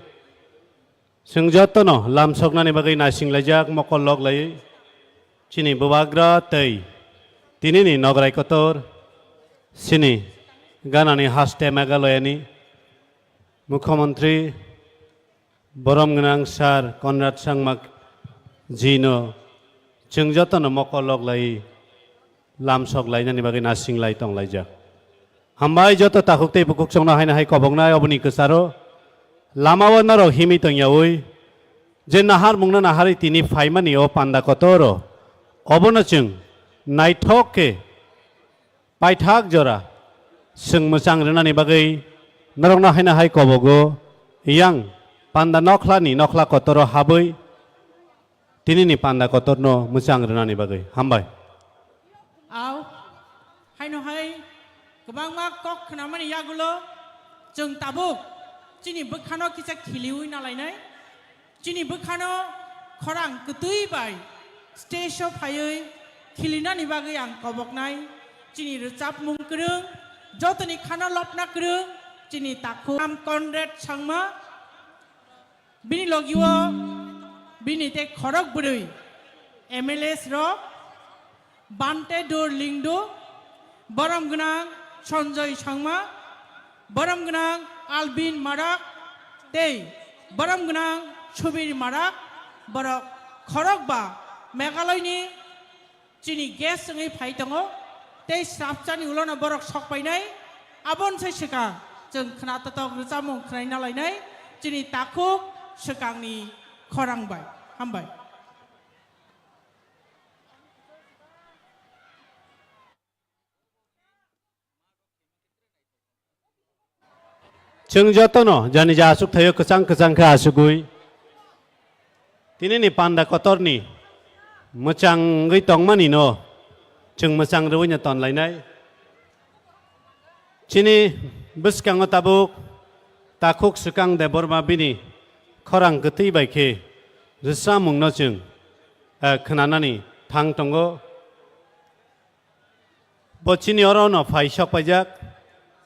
Chwng jotono lamsoknani bagwi naisinglaijak mokol lok laiwi. Chini bubagra tei tinini nograi kotor, chini ganani haste Meghalaya ni Mukhyamantri Borom gwnang sir Conrad Sangma ji no chwng jotono mokol lok lai lamsok lainani bagwi nasing lai tong laijak. Hambai joto takhuk tei bukhuk chwngno haino hai koboknai oboni kwcharo lama o norok himwi tongyaui je nahar mungno naharwi tini phaimani o panda kotoro obono chwng naithok khe paithak jora chwng mwchang rwnani bagwi norokno haino hai kobogo yang panda nokhlani nokhla kotoro habwi tinini panda kotorno mwchang rwnani bagwi. Hambai. Au, haino hai kwbangma kok khnamani yagulo chwng tabuk chini bwkhano kisa khiliwi nalainai. Chini bwkhano khorang kwtwi bai stage-o phaiwi khilinani bagwi ang koboknai. Chini rwchapmung kwrwng, jotoni khana lopna kwrwng, chini takhuk Ram Conrad Sangma. Bini logio bini tei khorok bwrwi M L As rok, Bante Dor Lingdo, borom gwnang Sanjoy Sangma, borom gwnang Albin Marak tei borom gwnang Subir Marak, borok khorokba Meghalaya ni chini guest wngwi phai tongo, tei swrapsani ulono borok sok painai, aboni sai swkang chwng khna totok rwchapmung khwnai nalainai, chini takhuk swkangni khorang bai. Hambai. Chwng jotono jani ja aswk thaio kwchang kwchang khe aswgwi tinini panda kotorni mwchangwi tongmanino chwng mwchang rwino tonlainai. Chini bwskango tabuk takhuk swkang Debbarma bini khorang kwtwi bai khe rwchapmungno chwng, eh, khwnanani thang tongo. Bo chini oro no phai sok paijak,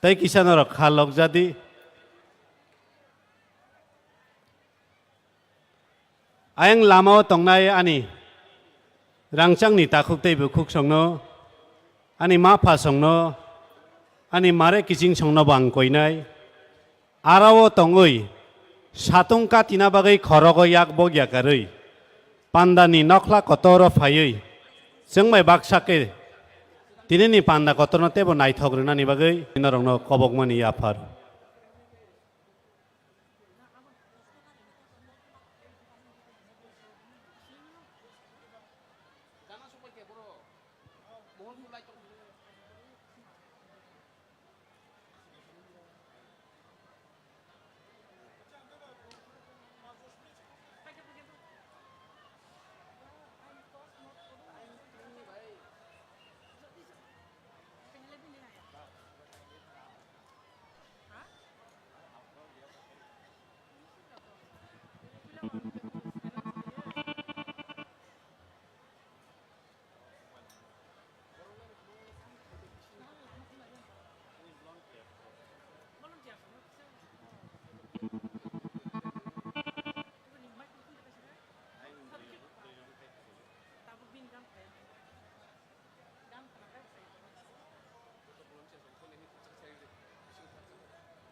tei kisa norok kha lok jadi. Ayang lama o tongnai ani rangchak ni takhuk tei bukhuk song no, ani ma pha song no, ani mare kiching song no bo ang koinai. Aro o tongwi satung katina bagwi khorogo yak bok yakarwi pandani nokhla kotoro phaiwi chwng bai baksa khe tinini panda kotorno teibo naithok rwnani bagwi norokno kobokmani yaphar.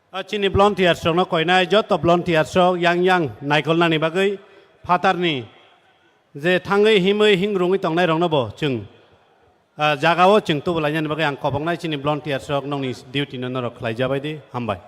A chini volunteers rokno koinai joto volunteers rok yang yang naikolnani bagwi phatarni je thangwi himwi hingrungwi tongnai rokno bo chwng, ah, jagao chwng tubulainani bagwi ang koboknai chini volunteers rok nokni duty no norok khlai jabai di, hambai.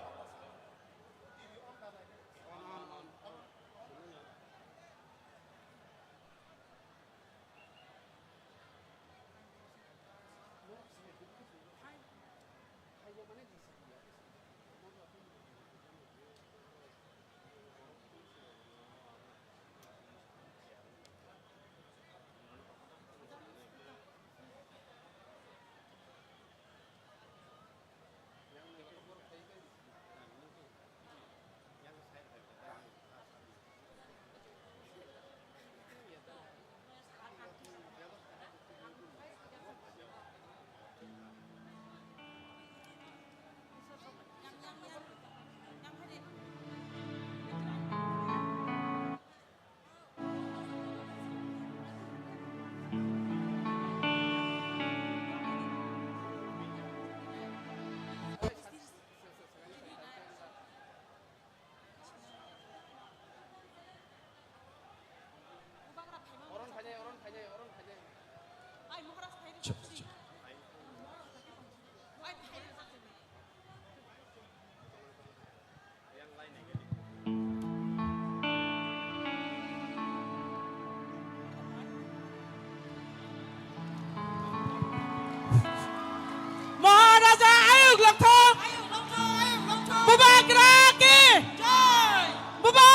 Maharaja Ayuk Lokthong. Bubagra ki. Buba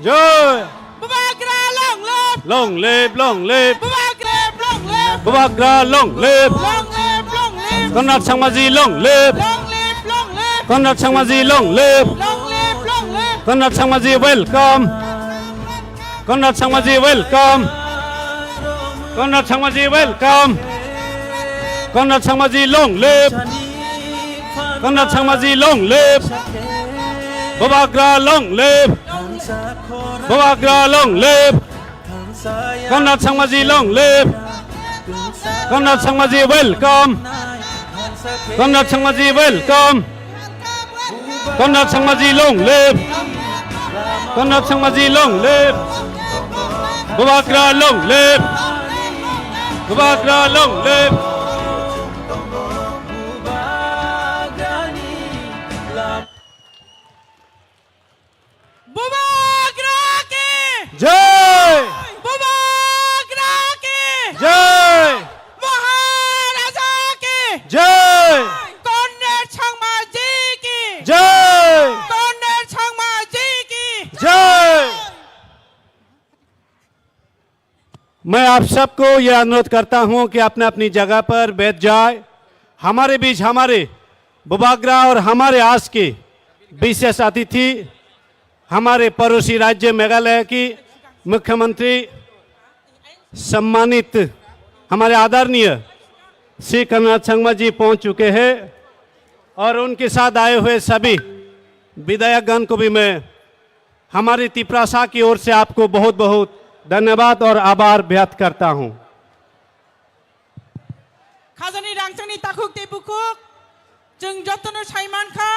Jai. Bubagra long live. Long live, long live. Bubagra long live. Bubagra long live. Long live, long live. Conrad Sangmaji long live. Long live, long live. Conrad Sangmaji long live. Long live, long live. Conrad Sangmaji welcome. Conrad Sangmaji welcome. Conrad Sangmaji welcome. Conrad Sangmaji long live. Conrad Sangmaji long live. Bubagra long live. Bubagra long live. Conrad Sangmaji long live. Conrad Sangmaji welcome. Conrad Sangmaji welcome. Conrad Sangmaji long live. Conrad Sangmaji long live. Bubagra long live. Bubagra long live. Bubagra ki! Jai! Bubagra ki! Jai! Maharaja ki! Jai! Conrad Sangmaji ki! Jai! Conrad Sangmaji ki! Jai! मैं आप सबको यह अनुरोध करता हूं कि अपने अपनी जगह पर बैठ जाए। हमारे बीच हमारे बुबाग्रा और हमारे आज के विशेष अतिथि, हमारे पड़ोसी राज्य मेघालय की मुख्यमंत्री सम्मानित हमारे आदरणीय श्री कन्हैया संगमा जी पहुंच चुके हैं और उनके साथ आए हुए सभी विधायकगण को भी मैं हमारी तिप्रासा की ओर से आपको बहुत बहुत धन्यवाद और आभार व्यक्त करता हूं। Khajani rangchakni takhuk tei bukhuk, chwng jotono sai mankha,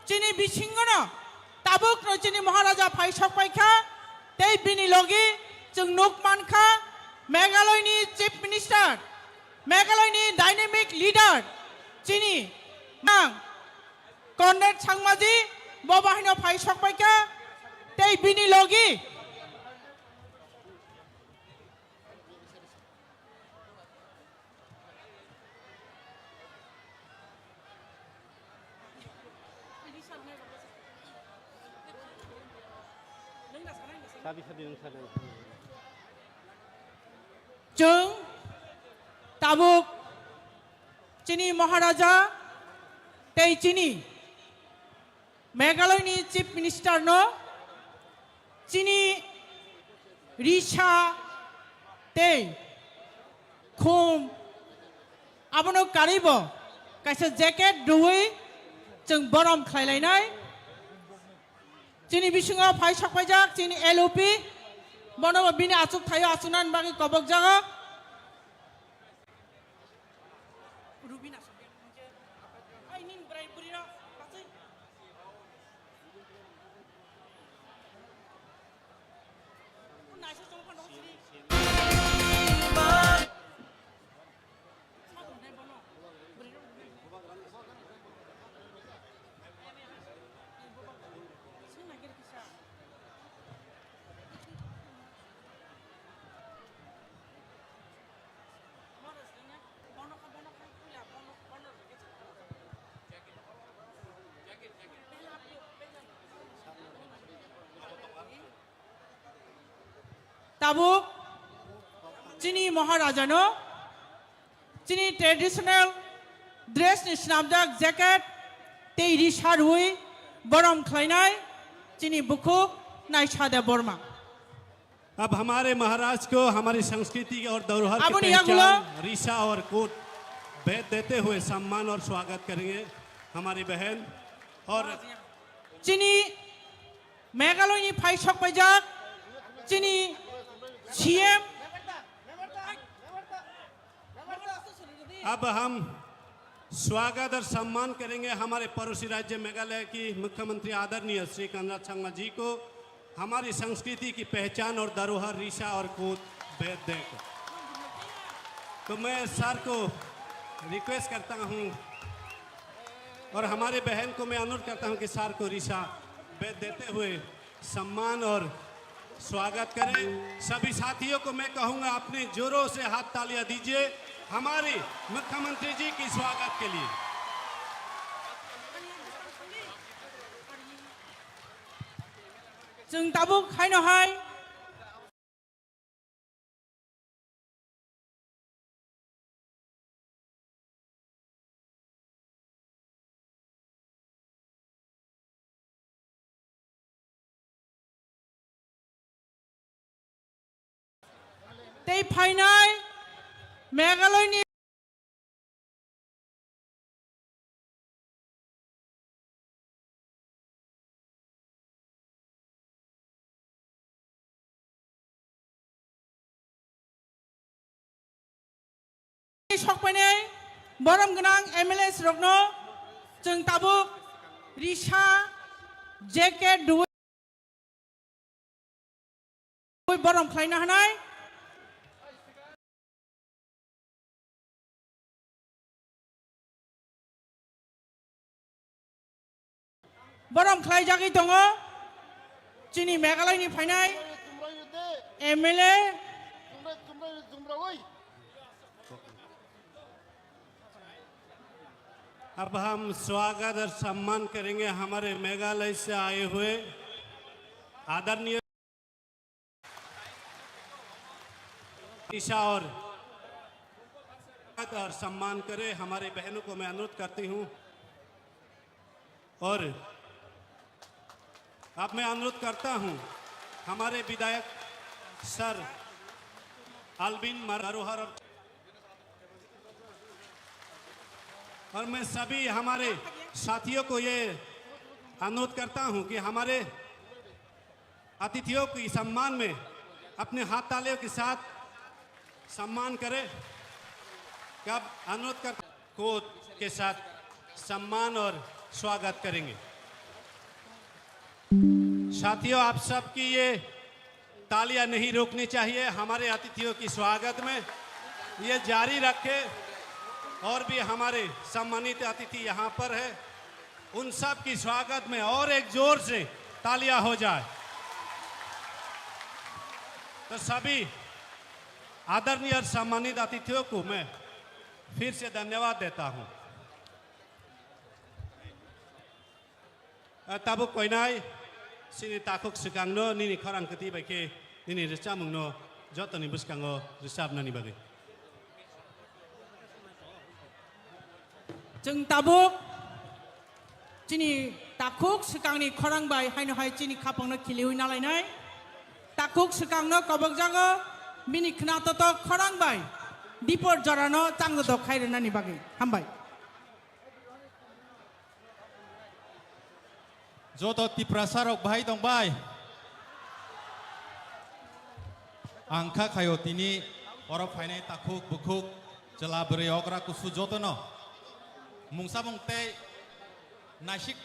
chini bisingono tabukno chini Maharaja phai sokpaikha, tei bini logi chwng nuk mankha Meghalayani Chief Minister, Meghalayani dynamic leader, chini nang Conrad Sangmaji, bo bahaino phai sokpaikha, tei bini logi Chwng tabuk chini Maharaja tei chini Meghalayani Chief Minister no chini risa tei khum abono karwibo kaisa jacket rwui chwng borom khlailainai. Chini bisingo phai sokpaijak chini L O P, bono bo bini achuk thaio achuknani bagwi kobokjago. Rubina sokya. Ai, nini bwrai bwrwi rok, patswi. Naisa chong phano sri. Sa tongnai bono. Bwrwi rok rubina. Sing nagir kisa. Tabuk chini Maharajano chini traditional dress ni swnamjak jacket tei ri sarwi borom khlainai chini bukhuk Naisa Debbarma. अब हमारे महाराज को हमारी संस्कृति और धरोहर की Aboni yagulo पहचान ऋषा और कोट भेद देते हुए सम्मान और स्वागत करेंगे हमारी बहन और chini Meghalaya ni phai sokpaijak chini C M अब हम स्वागत और सम्मान करेंगे हमारे पड़ोसी राज्य मेघालय की मुख्यमंत्री आदरणीय श्री कन्हैया संगमा जी को हमारी संस्कृति की पहचान और धरोहर ऋषा और कोट भेद देकर। तो मैं सर को रिक्वेस्ट करता हूँ और हमारे बहन को मैं अनुरोध करता हूँ कि सर को ऋषा भेद देते हुए सम्मान और स्वागत करें। सभी साथियों को मैं कहूंगा, अपने जोरों से हाथ तालियां दीजिए हमारी मुख्यमंत्री जी की स्वागत के लिए। Chwng tabuk haino hai. Tei phainai Meghalaya ni Sokpainai borom gwnang M L A rokno chwng tabuk Risa J K Dubui borom khlaina hanai. Borom khlaijagwi tongo chini Meghalaya ni phainai M L A. अब हम स्वागत और सम्मान करेंगे हमारे मेघालय से आए हुए आदरणीय ईशा और, और सम्मान करें। हमारे बहनों को मैं अनुरोध करती हूँ और अब मैं अनुरोध करता हूँ हमारे विधायक सर अल्विन मरोहर और और मैं सभी हमारे साथियों को ये अनुरोध करता हूं कि हमारे अतिथियों की सम्मान में अपने हाथ तालियों के साथ सम्मान करें। कब अनुरोध कर को के साथ सम्मान और स्वागत करेंगे। साथियों, आप सबकी ये तालियां नहीं रुकनी चाहिए हमारे अतिथियों की स्वागत में, ये जारी रखें। और भी हमारे सम्मानित अतिथि यहाँ पर है, उन सब की स्वागत में और एक जोर से तालियां हो जाए। तो सभी आदरणीय और सम्मानित अतिथियों को मैं फिर से धन्यवाद देता हूँ। Ah, tabuk koinai, chini takhuk swkangno nini khorang kwtwi bai khe nini rwchapmungno jotoni bwskango rwchapnani bagwi. Chwng tabuk chini takhuk swkangni khorang bai haino hai chini khapangno khiliwi nalainai. Takhuk swkangno kobokjago bini khna totok khorang bai dipor jorano changdodok khai rwnani bagwi. Hambai. Joto Tiprasa rok bahai tong bai? Ang kha khaio tini oro phainai takhuk bukhuk chwla bwrwi okra kusu jotono mungsa mung tei naisik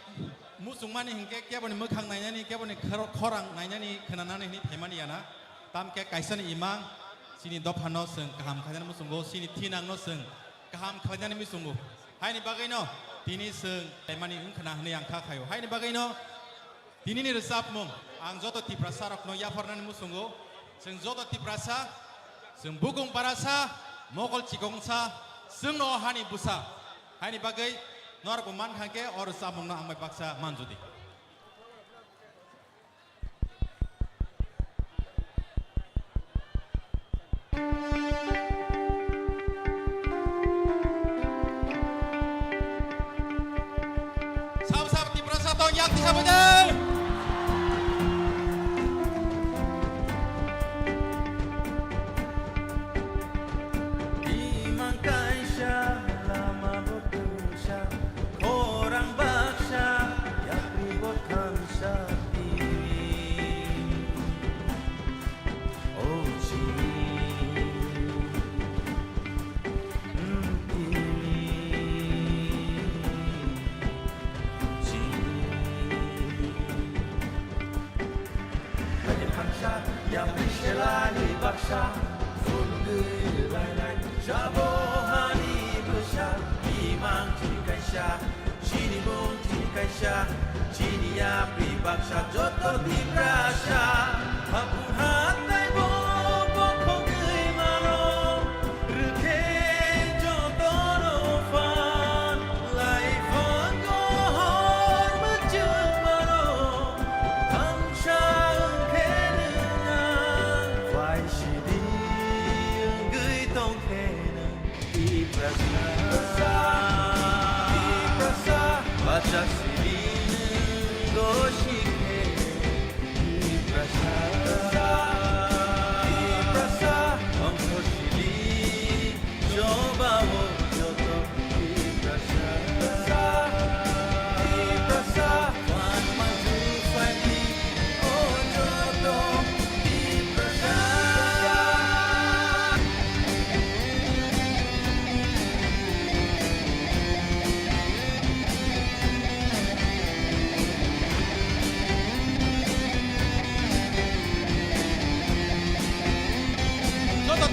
muchungmani hinkhe keboni mwkhang nainani keboni khor-, khorang nainani khwnanani hwnwi phaimani yana. Tamkhe kaisani imang chini dophano chwng kaham khainani muchungo, chini thinangno chwng kaham khlainani muchungo. Haini bagwino tini chwng laimani wngkhwna hwnwi ang kha khaio. Haini bagwino tinini rwchapmung ang joto Tiprasa rokno yapharnani muchungo. Chwng joto Tiprasa, chwng bukung barasa, mokol chikongsa, chwngno o hani bwsa. Haini bagwi norokbo mankha khe o rwchapmungno ang bai baksa manjudi. Sabo sabo Tiprasa tong yak tisa bwdai. Imang kaisa lama bo tungsa, khorang baksa, yapri bo thansa tini. O chini, mm, tini, chini. Khaidi khansa, yapri selani baksa, phunugwi bainai, sabo hani bwsa, imang chini kaisa, chini mung chini kaisa, chini yapri baksa, joto Tiprasa, hapung hatai bo bokhogwi mano, rwkhe jotono phan, laiphang gohor mwchwng mano, thansa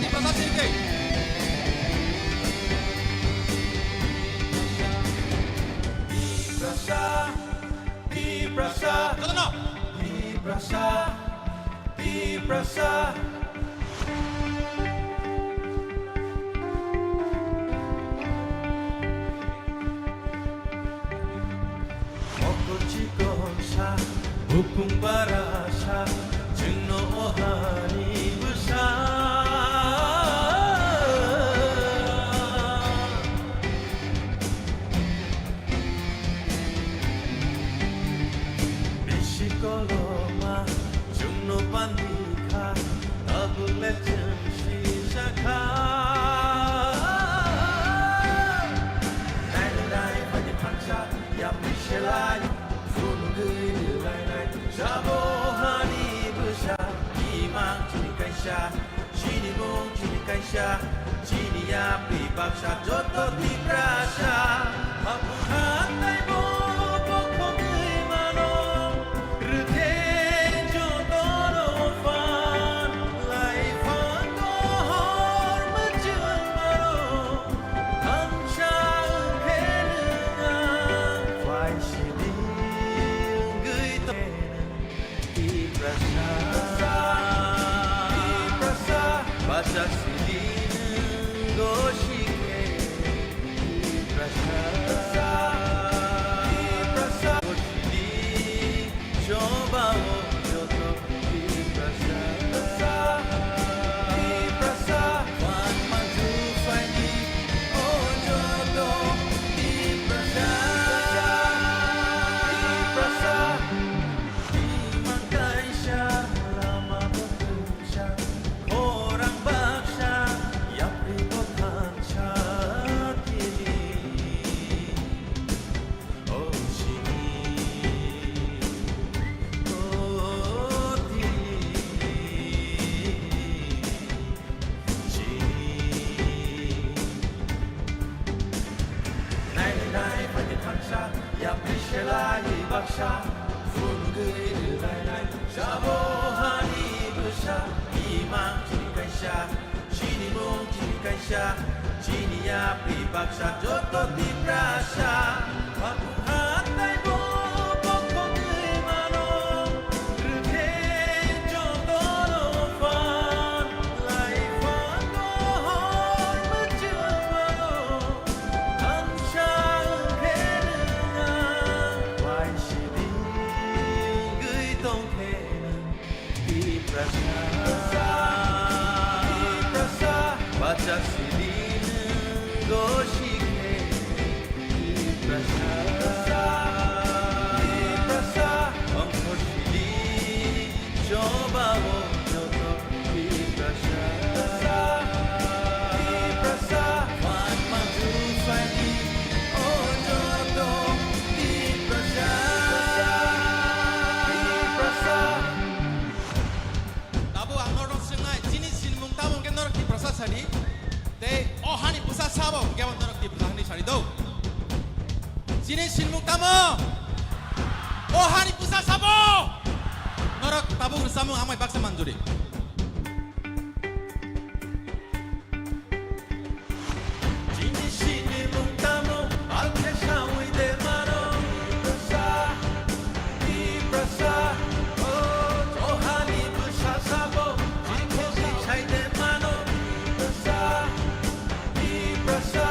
Tiprasa sirkei. Tiprasa, Tiprasa. Jotono. Tiprasa, Tiprasa. Mokol chikon sa, bupung bara sa, chwngno o hani bwsa. Bisi koloma, chwngno pandi kha, tabuk le chwng sijak kha. Nainai nainai phaidi thansa, yapri selai, phunugwi rwlainai, jabo hani bwsa, imang chini kaisa, chini mung chini kaisa, chini yapri baksa joto Tiprasa. Haphang hathai bo bokhogwi mano, rwkhe jotono phan, lai phan dohor mwchwng mano, thansa wngkhe nwng ang, phai sidi wngwi tong. Tiprasa, Tiprasa, bacha sidi nwng gosi khe. Tiprasa, Tiprasa, gosi di choba o joto Tiprasa, Tiprasa, wan manju phaidi o joto Tiprasa, Tiprasa. Imang kaisa lama bo kwchang, khorang baksa, yapri bo thansa tini. O chini, o tini. Nainai nainai phaidi thansa, yapri selai baksa, phunugwi rwlainai, jabo hani bwsa, imang chini kaisa, chini mung chini kaisa, chini yapri baksa, joto Tiprasa. Haphang hathai bo bokhogwi mano, rwkhe jotono phan, lai phan dohor mwchwng mano, thansa wngkhe nwng ang, bai sidi wngwi tongkhe nwng. Tiprasa, Tiprasa, bacha sidi nwng gosi khe. Tiprasa, Tiprasa, ongkhor sidi choba o joto Tiprasa, Tiprasa, phan manju phaidi o joto Tiprasa, Tiprasa. Tabuk ang norok swngnai, chini sinimung tamo hwnkhe norok Tiprasa sadi? Tei o hani bwsa sabo hwnkhe bo norok Tiprasa hwnwi sadi do? Chini sinimung tamo? O hani bwsa sabo? Norok tabuk rwchapmung amai baksa manjuri. Chini sinimung tamo, alkhe sawi de mano. Tiprasa, Tiprasa, o, o hani bwsa sabo, alkhe sai de mano. Tiprasa, Tiprasa,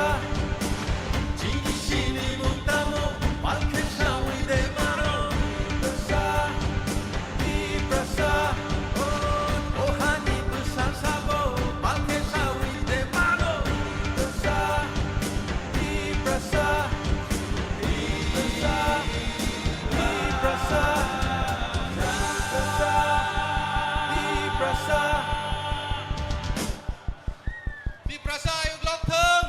chini sinimung tamo, alkhe sawi de mano. Tiprasa, Tiprasa, o, o hani bwsa sabo, balkhe sawi de mano. Tiprasa, Tiprasa, Tiprasa, Tiprasa, Tiprasa. Tiprasa ayuk lok thung.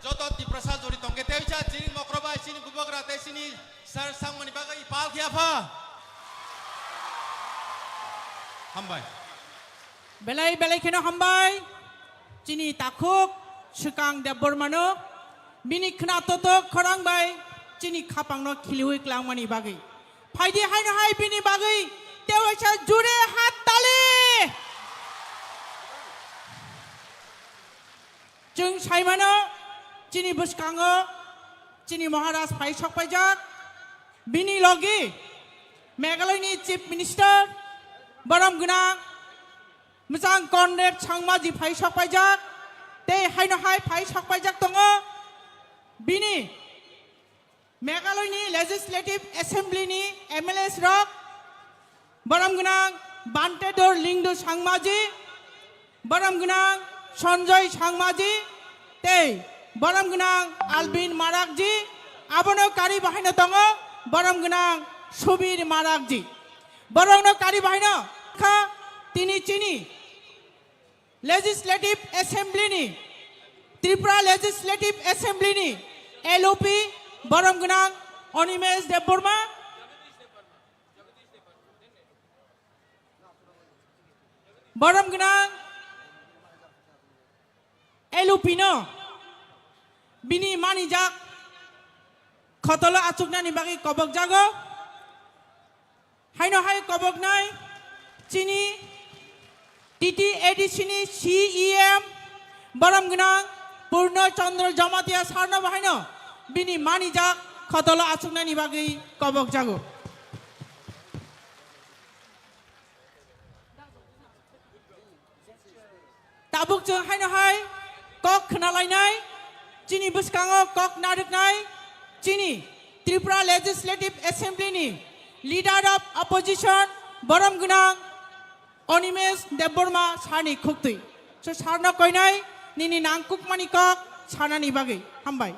Joto Tiprasa jori tongkhe tei cha chini mokro bai chini bubagra tei chini Sir, sangmani bagwi pal khe apha. Hambai. Belai belai kheno hambai. Chini takhuk swkang Debbarmano bini khna totok khorang bai chini khapangno khiliwi klangmani bagwi. Phaidi haino hai bini bagwi tewaisa jure hat tali. Chwng saimano chini bwskango chini Maharaj phai sokpaijak, bini logi Meghalaya ni Chief Minister borom gwnang Mwchang Conrad Sangma ji phai sokpaijak, tei haino hai phai sokpaijak tongo bini Meghalaya ni Legislative Assembly ni M L As rok, borom gwnang Bantedor Lingdo Sangma ji, borom gwnang Sanjoy Sangma ji, tei borom gwnang Albin Marak ji, abono kari bahaino tongo borom gwnang Subir Marak ji. Borokno kari bahaino kha tini chini Legislative Assembly ni, Tripura Legislative Assembly ni L O P borom gwnang Animesh Debbarma, borom gwnang L O P no bini manijak khotolo achuknani bagwi kobokjago. Haino hai koboknai chini T T A D C ni C E M borom gwnang Purno Chandra Jamatia sarno bahaino bini manijak khotolo achuknani bagwi kobokjago. Tabuk chwng haino hai kok khwnalainai, chini bwskango kok narwknai, chini Tripura Legislative Assembly ni Leader of Opposition borom gwnang Animesh Debbarma sarni khuktwi. So sarno koinai nini nangkukmani kok sanani bagwi. Hambai.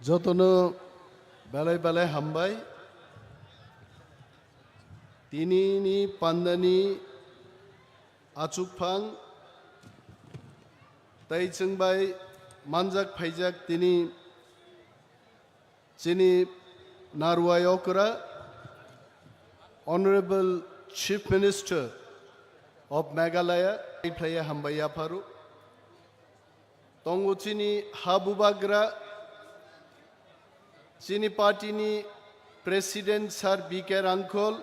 Jotono belai belai hambai. Tini ni pandani achukphang tei chwng bai manjak phaijak tini chini narwai okra, Honorable Chief Minister of Meghalaya, phlaiya hambai yapharo. Tongo chini ha bubagra, chini party ni President Sir B K Rangkhol,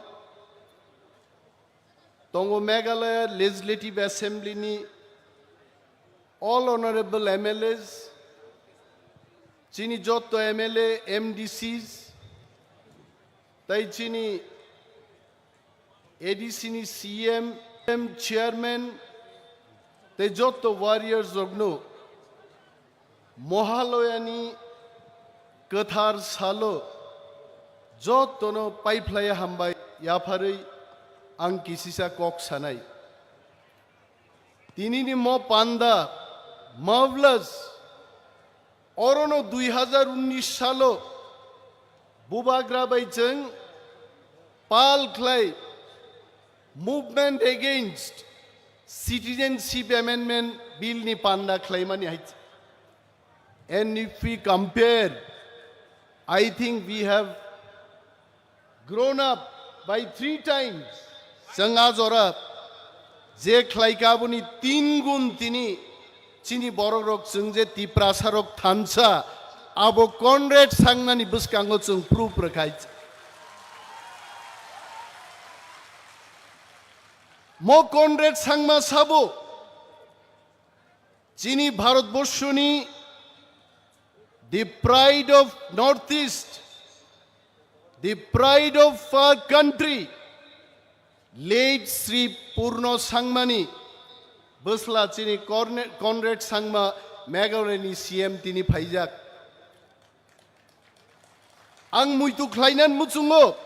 tongo Meghalaya Legislative Assembly ni all honorable M L As, chini jotto M L A, M D Cs, tei chini A D C ni C M, M Chairman, tei jotto warriors rokno Mohaloyani kwthar salo jotono paiphlaiya hambai yapharwi ang kisisa kok sanai. Tinini mo panda, mufflers, orono dui hazar unnish salo bubagra bai chwng pal khlai Movement Against Citizenship Amendment Bill ni panda khlaimani hai. And if we compare, I think we have grown up by three times. Chwng a jora je khlaika aboni tin gun tini chini borok rok chwng je Tiprasa rok thansa abo Conrad Sangmani bwskango chwng proof rwkhai. Mo Conrad Sangma sabo chini Bharatborshoni the pride of Northeast, the pride of our country, late Sri Purno Sangmani bwsla chini Corne-, Conrad Sangma Meghalayani C M tini phaijak. Ang muitu khlainan muchungo.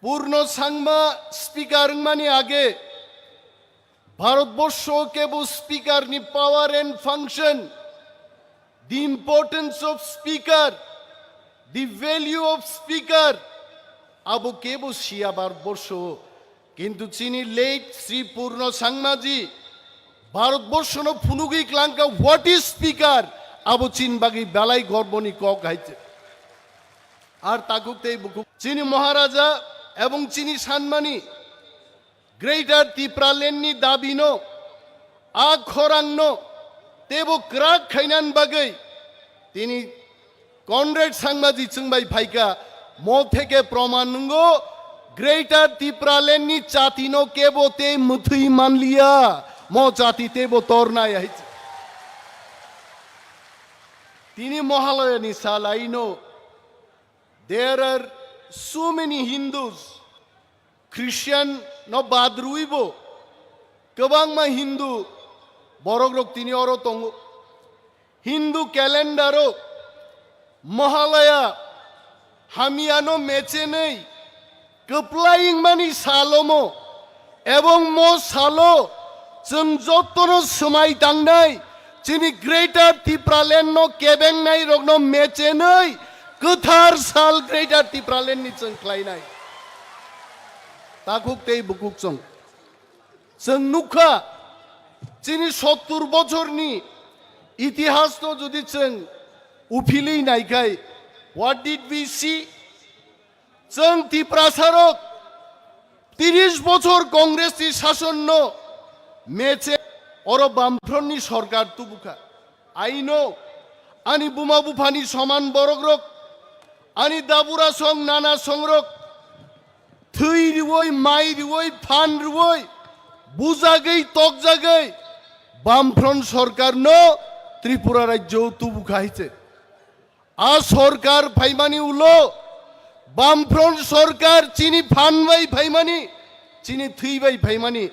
Purno Sangma speaker wngmani age Bharatborsho kebo speaker ni power and function, the importance of speaker, the value of speaker, abo kebo siya Bharatborsho. Kintu chini late Sri Purno Sangmaji Bharatborshono phunugwi klangkha what is speaker, abo chini bagwi belai gorboni kok hai. Ar takhuk tei bukhuk chini Maharaja ebong chini sanmani Greater Tipraland ni dabino, a khorangno teibo kwrak khainani bagwi tini Conrad Sangmaji chwngbai phaikha, Mo theke proman nungo, Greater Tipraland ni chati no kebo tei mwthwi manliya, mo chati tebo tornai hai. Tini Mahalaya ni salai no, there are so many Hindus, Christian no bad rwi bo, kwbangma Hindu borok rok tini oro tongo. Hindu calendar o Mahalaya hamyano mechenwi kwplai wngmani salomo, ebong mo salo chwng jotono swmai tangnai chini Greater Tipraland no kebengnai rokno mechenwi kwthar sal Greater Tipraland ni chwng khlainai. Takhuk tei bukhuk chwng. Chwng nukha, chini sottur bochorni itihasno jodi chwng uphilwi naikhai, what did we see? Chwng Tiprasarok tiris bochor Congress ni sasonno meche oro Bamfront ni sorkar tubukha. I know, ani buma buphani soman borokrok, ani dabura song nana songrok, thwi rwoi, mai rwoi, phan rwoi, bujagwi, tokjagwi, Bamfront sorkarno Tripura rajyo tubukha hai se. A sorkar phaimani ulo, Bamfront sorkar chini phan bai phaimani, chini thwi bai phaimani,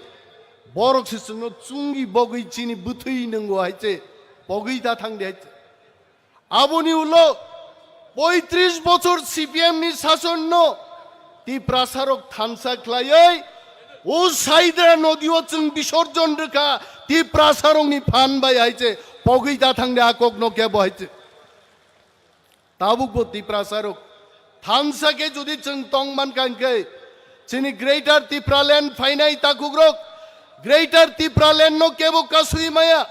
borok se chwngno chungi bogwi chini bwthwi nwngo hai se, pogwi ta thang de hai se. Aboni ulo poitris bochor C P M ni sasonno Tiprasarok thansa khlaiwi, o Saidra nodi o chwng bisorjon rwkha Tiprasarokni phan bai hai se, pogwi ta thang de a kokno kebo hai se. Tabuk bo Tiprasarok thansa khe jodi chwng tong mankha hwnkhe, chini Greater Tipraland phainai takhukrok, Greater Tipraland no kebo kasui maya.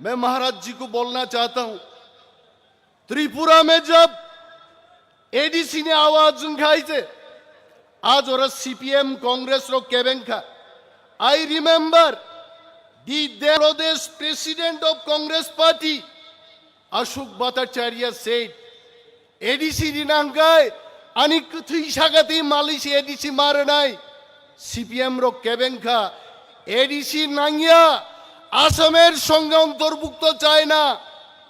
मैं महाराज जी को बोलना चाहता हूँ, त्रिपुरा में जब A D C ni awaz wngkha hai se, a jora C P M Congress rok kebeng kha. I remember the then Pradesh president of Congress party, Ashok Bhattacharya said, A D C rina hwnkhe ani kwthwi sakati malwi se A D C ma rwnai. C P M rok kebeng kha, A D C nangya, Asamer songe ontorbukto chai na.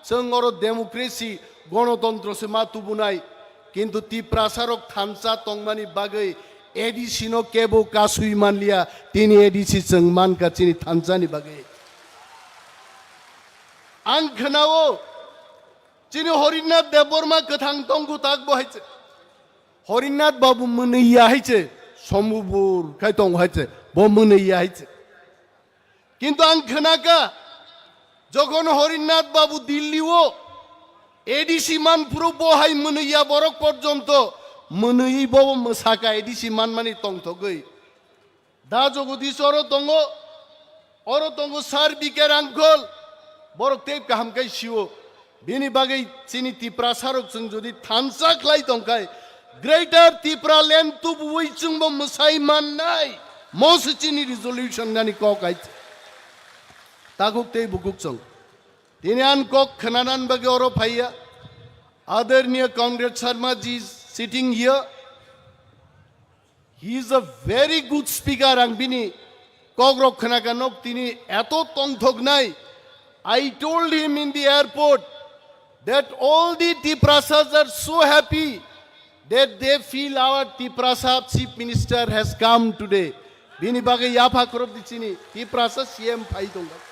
Chwng oro democracy, gonotontro se ma tubunai. Kintu Tiprasarok thansa tongmani bagwi A D C no kebo kasui manliya, tini A D C chwng mankha chini thansani bagwi. Ang khwnao, chini Horinath Debbarma kwthang tongkhu tak bo hai se. Horinath Babu mwnwi ya hai se, sombubur khai tong hai se, bo mwnwi ya hai se. Kintu ang khwnakha, jokhon Horinath Babu Delhi o A D C man phuru bo hai mwnwi ya borok porjonto mwnwi bo mwsakha A D C manmani tongthogwi. Da Jagadish oro tongo, oro tongo Sir B K Rangkhol, borok tei kaham khe sio. Bini bagwi chini Tiprasarok chwng jodi thansa khlai tongkhai, Greater Tipraland tubuwi chwngbo mwsai mannai. Mo se chini resolution nani kok hai. Takhuk tei bukhuk chwng. Tini an kok khwnanan bagwi oro phaiya. Adarniya Conrad Sharma ji is sitting here. He is a very good speaker, ang bini kokrok khwnakha nok tini eto tongthoknai. I told him in the airport that all the Tiprasas are so happy that they feel our Tiprasa chief minister has come today. Bini bagwi yapha khorok di chini Tiprasa C M phai tongkha.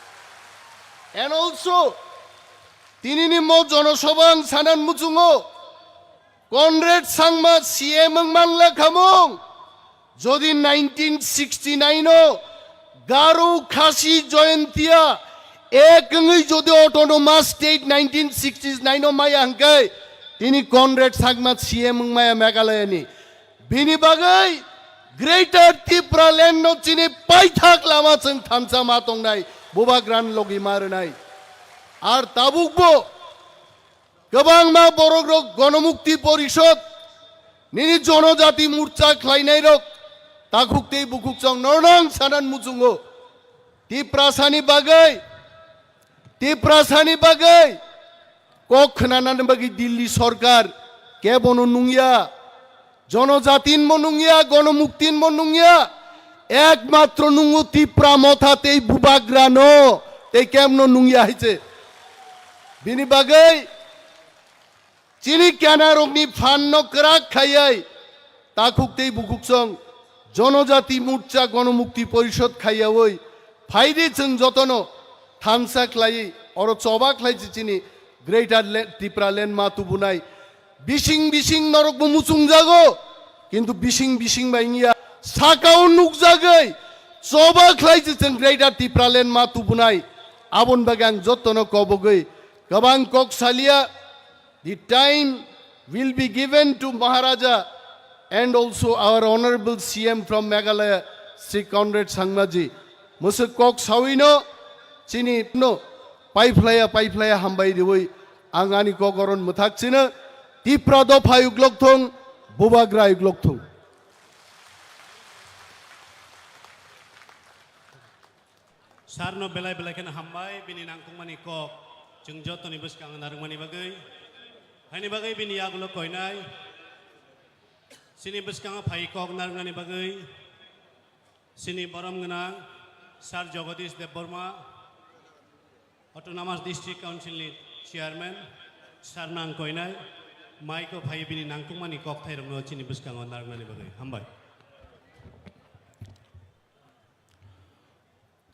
And also, tini ni mo jonosabha ang sanan muchungo, Conrad Sangma C M wng manla khamung. Jodi nineteen sixty-nine o Garo Khasi Jaintia ek wngwi jodi autonomous state nineteen sixty-nine o maya hwnkhe, tini Conrad Sangma C M wng maya Meghalaya ni. Bini bagwi Greater Tipraland no chini paithak lama chwng thansa ma tongnai, bubagra ni logi ma rwnai. Ar tabuk bo kwbangma borok rok Gonomukti Porishod nini Jonojati Morcha khlainai rok takhuk tei bukhuk chwng nornang sanan muchungo. Tiprasani bagwi, Tiprasani bagwi kok khwnanani bagwi Delhi sorkar kebono nungya. Jonojatin mo nungya, gonomuktin mo nungya, ekmatro nungo Tipra Motha tei Bubagra no, tei kemno nungya hai se. Bini bagwi chini kenarokni phan no kwrak khaiwi takhuk tei bukhuksong Jonojati Morcha Gonomukti Porishod khaiyawi phaidi chwng jotono thansa khlaiwi oro choba khlai se chini Greater Le-, Tipra Land ma tubunai. Bising bising norokbo muchungjago, kintu bising bising bai wngya, sakao nukjagwi choba khlai se chwng Greater Tipraland ma tubunai. Aboni bagwi ang jottono kobogwi kwbang kok saliya. The time will be given to Maharaja and also our honorable C M from Meghalaya, Shri Conrad Sangmaji. Mwswk kok sawino chini no paiphlaya paiphlaya hambai riwi ang ani kok oron mwthak chino. Tipra dopha yuklok thung, Bubagra yuklok thung. Sarno belai belai kheno hambai bini nangkukmani kok chwng jotoni bwskango narwkmani bagwi. Haini bagwi bini yagulo koinai. Chini bwskango phai kok narwknani bagwi. Chini borom gwnang Sir Jagadish Debbarma, Autonomous District Council ni Chairman, Sir nang koinai, maiko phai bini nangkukmani kokthairokno chini bwskango narwknani bagwi. Hambai.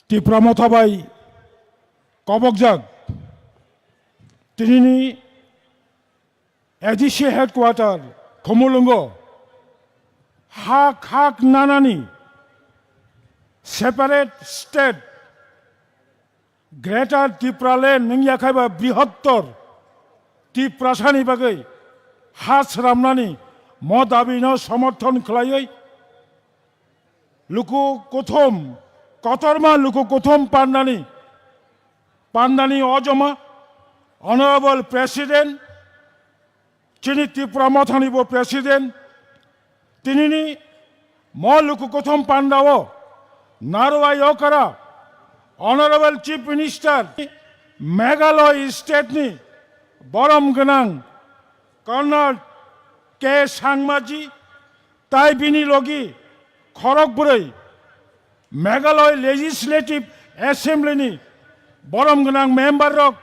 Tipra Motha bai kobokjak tinini A D C headquarter Khumulwngo hak hak nanani separate state Greater Tipraland nungya khaiba brihottor Tiprasani bagwi ha sramnani mo dabino somorthon khlaiwi luku kuthum, kotorma luku kuthum pandani, pandani ojoma, Honorable President, chini Tipra Mothani bo President, tinini mo luku kuthum pandao, Narwai Okara, Honorable Chief Minister, Meghalaya State ni borom gwnang Conrad K Sangmaji, tai bini logi khorok bwrwi Meghalaya Legislative Assembly ni borom gwnang member rok,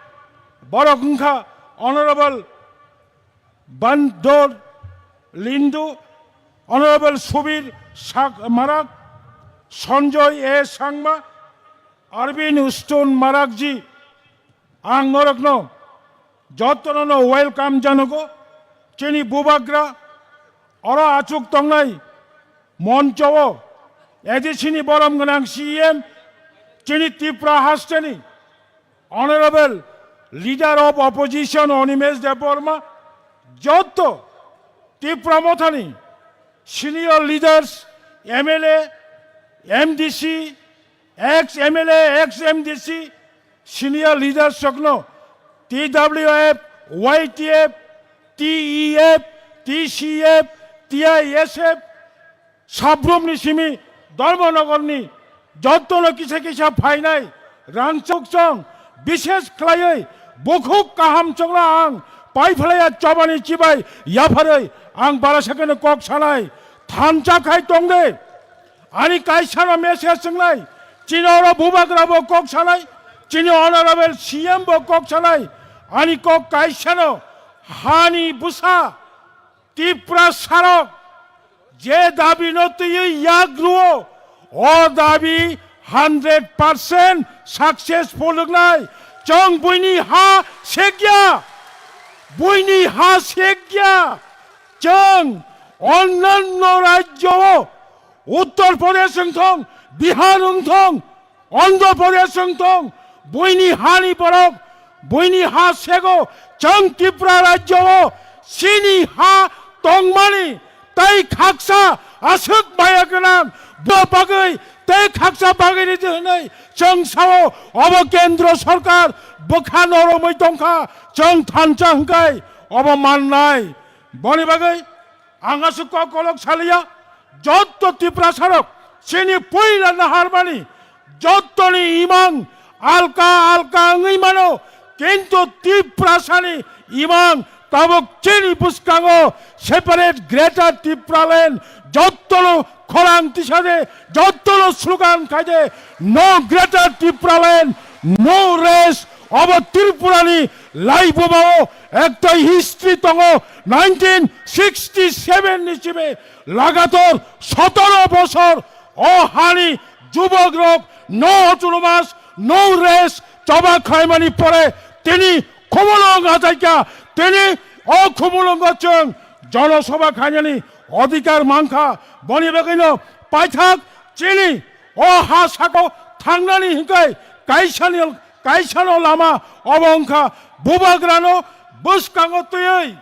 borok wngkha Honorable Bandor Lindu, Honorable Subir Sak-, Marak, Sanjoy A Sangma, Arvind Stone Marakji, ang norokno jotono no welcome janogo, chini Bubagra, oro achuk tongnai moncho o, A D C ni borom gwnang C E M, chini Tripura hasteni Honorable Leader of Opposition Animesh Debbarma, joto Tipra Mothani senior leaders, M L A, M D C, ex M L A, ex M D C, senior leaders rokno T W F, Y T F, T E F, T C F, T I S F, Sabrumni simi Dharmanagarni jotono kisa kisa phainai rangchok chong, bishes khlaiwi bukhuk kaham chongno ang paiphlaiya chobani chibai yapharwi ang bara sakeno kok sanai thansa khai tongde. Ani kaisano message swngnai, chini oro Bubagra bo kok sanai, chini Honorable C M bo kok sanai, ani kok kaisano hani bwsa Tipra sarok je dabi no twiwi yak ruo, o dabi hundred percent successful wngnai. Chwng buini ha sekya, buini ha sekya. Chwng onnanno rajyo o Uttar Pradesh wng thong, Bihar wng thong, Andhra Pradesh wng thong, buini hani borok, buini ha sego, chwng Tripura rajyo o chini ha tongmani tei khaksa aswk maya gwnang bo bagwi tei khaksa bagwi ridi hwnwi chwng sao, obo kendro sorkar bwkha noromwi tongkha, chwng thansa hwnkhe obo mannai. Boni bagwi ang aswk kok kolok saliya, jotto Tiprasarok chini puila naharmani jottoni imang alka alka wngwi mano, kintu Tiprasani imang Tabuk chini bwskango separate Greater Tipraland, jottono khorang tisade, jottono slogan khaide, no Greater Tipraland, no rest. Obo Tripurani laibumao ekta history tongo, nineteen sixty seven ni sibe lagator sotoro bosor o hani jubokrok no autonomous, no rest choba khlaimani pore tini Khumulwng achaikha, tini o Khumulwngo chwng jonosabha khainani adhikar mankha. Boni bagwino paithak chini o ha sako thangnani hinkhai kaisani, kaisano lama obo wngkha bubagrano bwskango twiwi,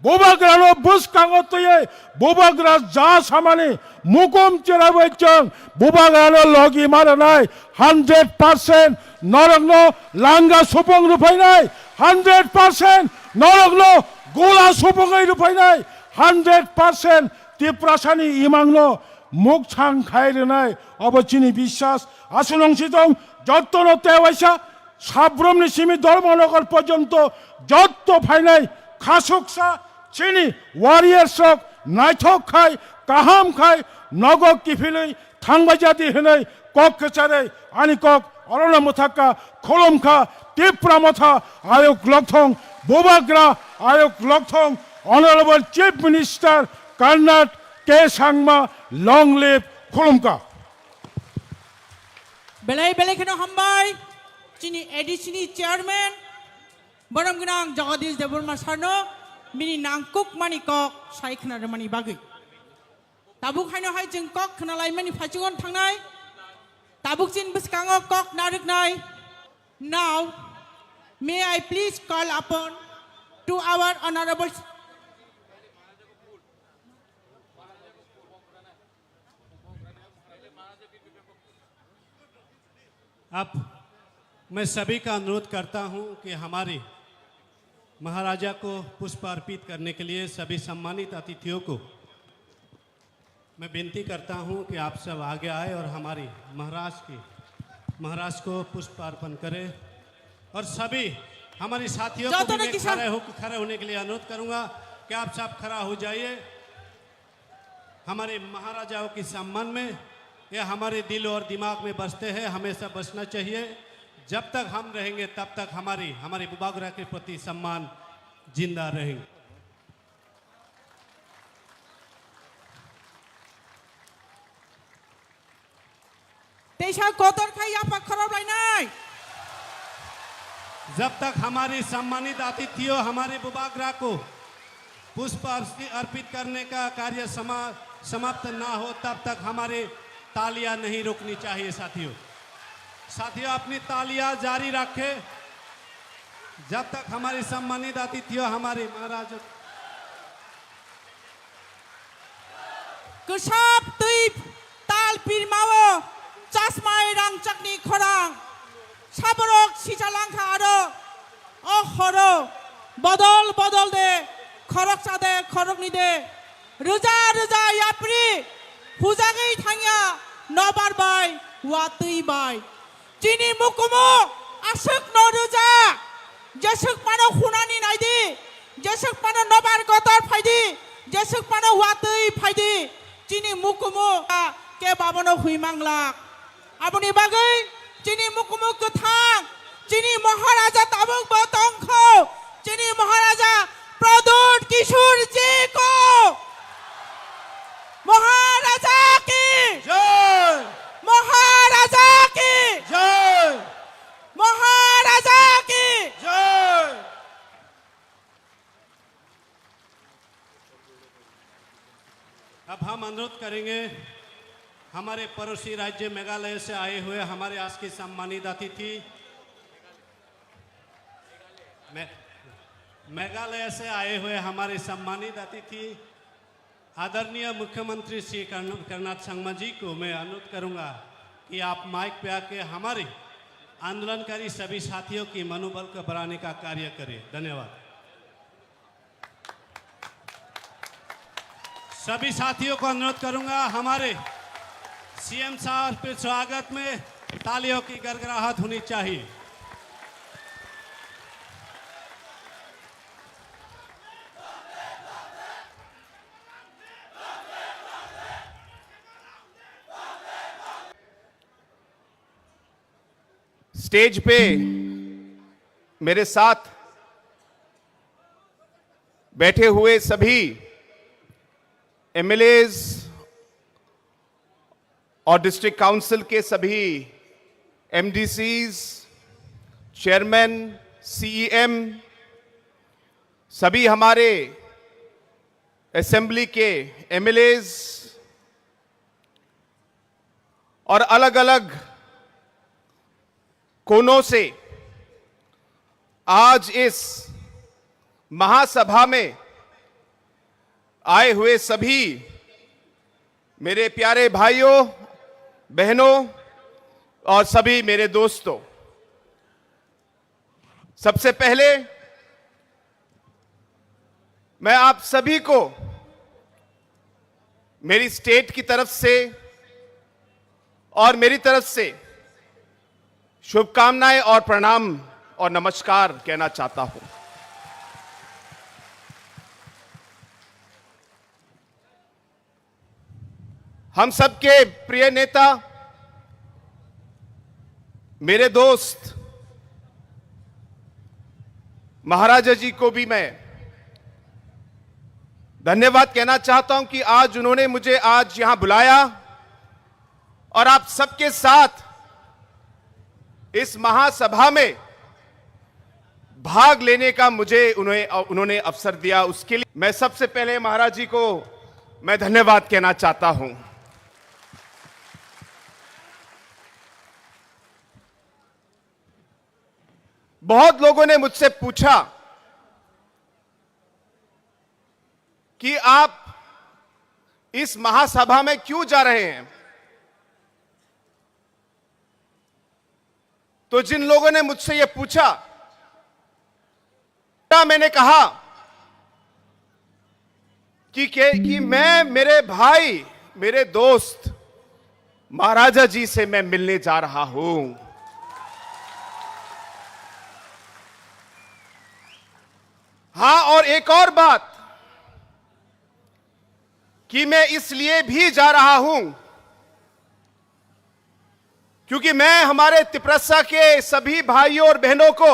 bubagrano bwskango twiwi bubagra ja samani mukum cherabai chwng bubagrano logi ma rwnai. Hundred percent norokno langa supung rwphainai, hundred percent norokno gula supungwi rwphainai, hundred percent Tiprasani imangno mukchang khai rwnai. Obo chini biswas. Aswk nong sitong jottono tewaisa Sabrumni simi Dharmanagar porjonto jotto phainai khasuksa chini warriors rok naithok khai, kaham khai, nogo kiphilwi thangbai jadi hwnwi kok kwcharwi ani kok orono mwthakha. Khulumkha Tipra Motha Ayuk Lokthong, Bubagra Ayuk Lokthong, Honorable Chief Minister Karnat K Sangma, long live. Khulumkha. Belai belai kheno hambai chini A D C ni chairman borom gwnang Jagadish Debbarma sarno bini nangkukmani kok sai khna rwmani bagwi. Tabuk haino hai chwng kok khna laimani phaichungo thangnai. Tabuk chini bwskango kok narwknai. Now, may I please call upon to our honorable अब मैं सभी का अनुरोध करता हूं कि हमारे महाराजा को पुष्प अर्पित करने के लिए सभी सम्मानित अतिथियों को मैं विनती करता हूं कि आप सब आगे आए और हमारी महाराज की, महाराज को पुष्प अर्पण करें। और सभी हमारी साथियों को भी मैं खड़े हो, खड़े होने के लिए अनुरोध करूंगा कि आप सब खड़ा हो जाइए। हमारे महाराजाओं के सम्मान में ये हमारे दिल और दिमाग में बसते हैं, हमेशा बसना चाहिए। जब तक हम रहेंगे, तब तक हमारी, हमारे बुबागरा के प्रति सम्मान जिंदा रहेंगे। Teisa kotor khai yaphak khorok lainai. जब तक हमारे सम्मानित अतिथियों, हमारे बुबागरा को पुष्प अर्पि-, अर्पित करने का कार्य समा-, समाप्त ना हो, तब तक हमारी तालियां नहीं रुकनी चाहिए साथियों। साथियों, अपनी तालियां जारी रखें, जब तक हमारे सम्मानित अतिथियों, हमारे महाराज Kwsap twi tal pirmao chasmai rangchakni khorang. Saborok sichalangkha aro o horo bodol bodol de khoroksa de khorokni de rwja rwja yapri hujagwi thangya nobar bai watwi bai. Chini mukumu aswk no rwja, jeswk phano khunani naidi, jeswk phano nobar gotor phaidi, jeswk phano watwi phaidi, chini mukumu kebo abono hwi manglak. Aboni bagwi chini mukumu kwthang, chini Maharaja tabukbo tongkho, chini Maharaja Pradyut Kishore ji ko Maharaja ki Jai! Maharaja ki Jai! Maharaja ki Jai! अब हम अनुरोध करेंगे हमारे पड़ोसी राज्य मेघालय से आए हुए हमारे आज के सम्मानित अतिथि, मे-, मेघालय से आए हुए हमारे सम्मानित अतिथि आदरणीय मुख्यमंत्री श्री कर्ण-, कर्नाथ संगमा जी को मैं अनुरोध करूंगा कि आप माइक पे आके हमारे आंदोलनकारी सभी साथियों की मनोबल को बढ़ाने का कार्य करें। धन्यवाद। सभी साथियों को अनुरोध करूंगा, हमारे सीएम साहब के स्वागत में तालियों की गड़गड़ाहट होनी चाहिए। स्टेज पे मेरे साथ बैठे हुए सभी एमएलएज और डिस्ट्रिक्ट काउंसिल के सभी एमडीसीज, चेयरमैन, सीईएम, सभी हमारे असेंबली के एमएलएज और अलग-अलग कोनों से आज इस महासभा में आए हुए सभी मेरे प्यारे भाइयों, बहनों और सभी मेरे दोस्तों, सबसे पहले मैं आप सभी को मेरी स्टेट की तरफ से और मेरी तरफ से शुभकामनाएं और प्रणाम और नमस्कार कहना चाहता हूं। हम सबके प्रिय नेता, मेरे दोस्त महाराजा जी को भी मैं धन्यवाद कहना चाहता हूं कि आज उन्होंने मुझे आज यहां बुलाया और आप सबके साथ इस महासभा में भाग लेने का मुझे उन्हें, उन्होंने अवसर दिया, उसके लिए मैं सबसे पहले महाराज जी को मैं धन्यवाद कहना चाहता हूं। बहुत लोगों ने मुझसे पूछा कि आप इस महासभा में क्यों जा रहे हैं, तो जिन लोगों ने मुझसे ये पूछा, मैंने कहा कि, कि, कि मैं मेरे भाई, मेरे दोस्त महाराजा जी से मैं मिलने जा रहा हूं। हां, और एक और बात कि मैं इसलिए भी जा रहा हूं क्योंकि मैं हमारे तिपरसा के सभी भाइयों और बहनों को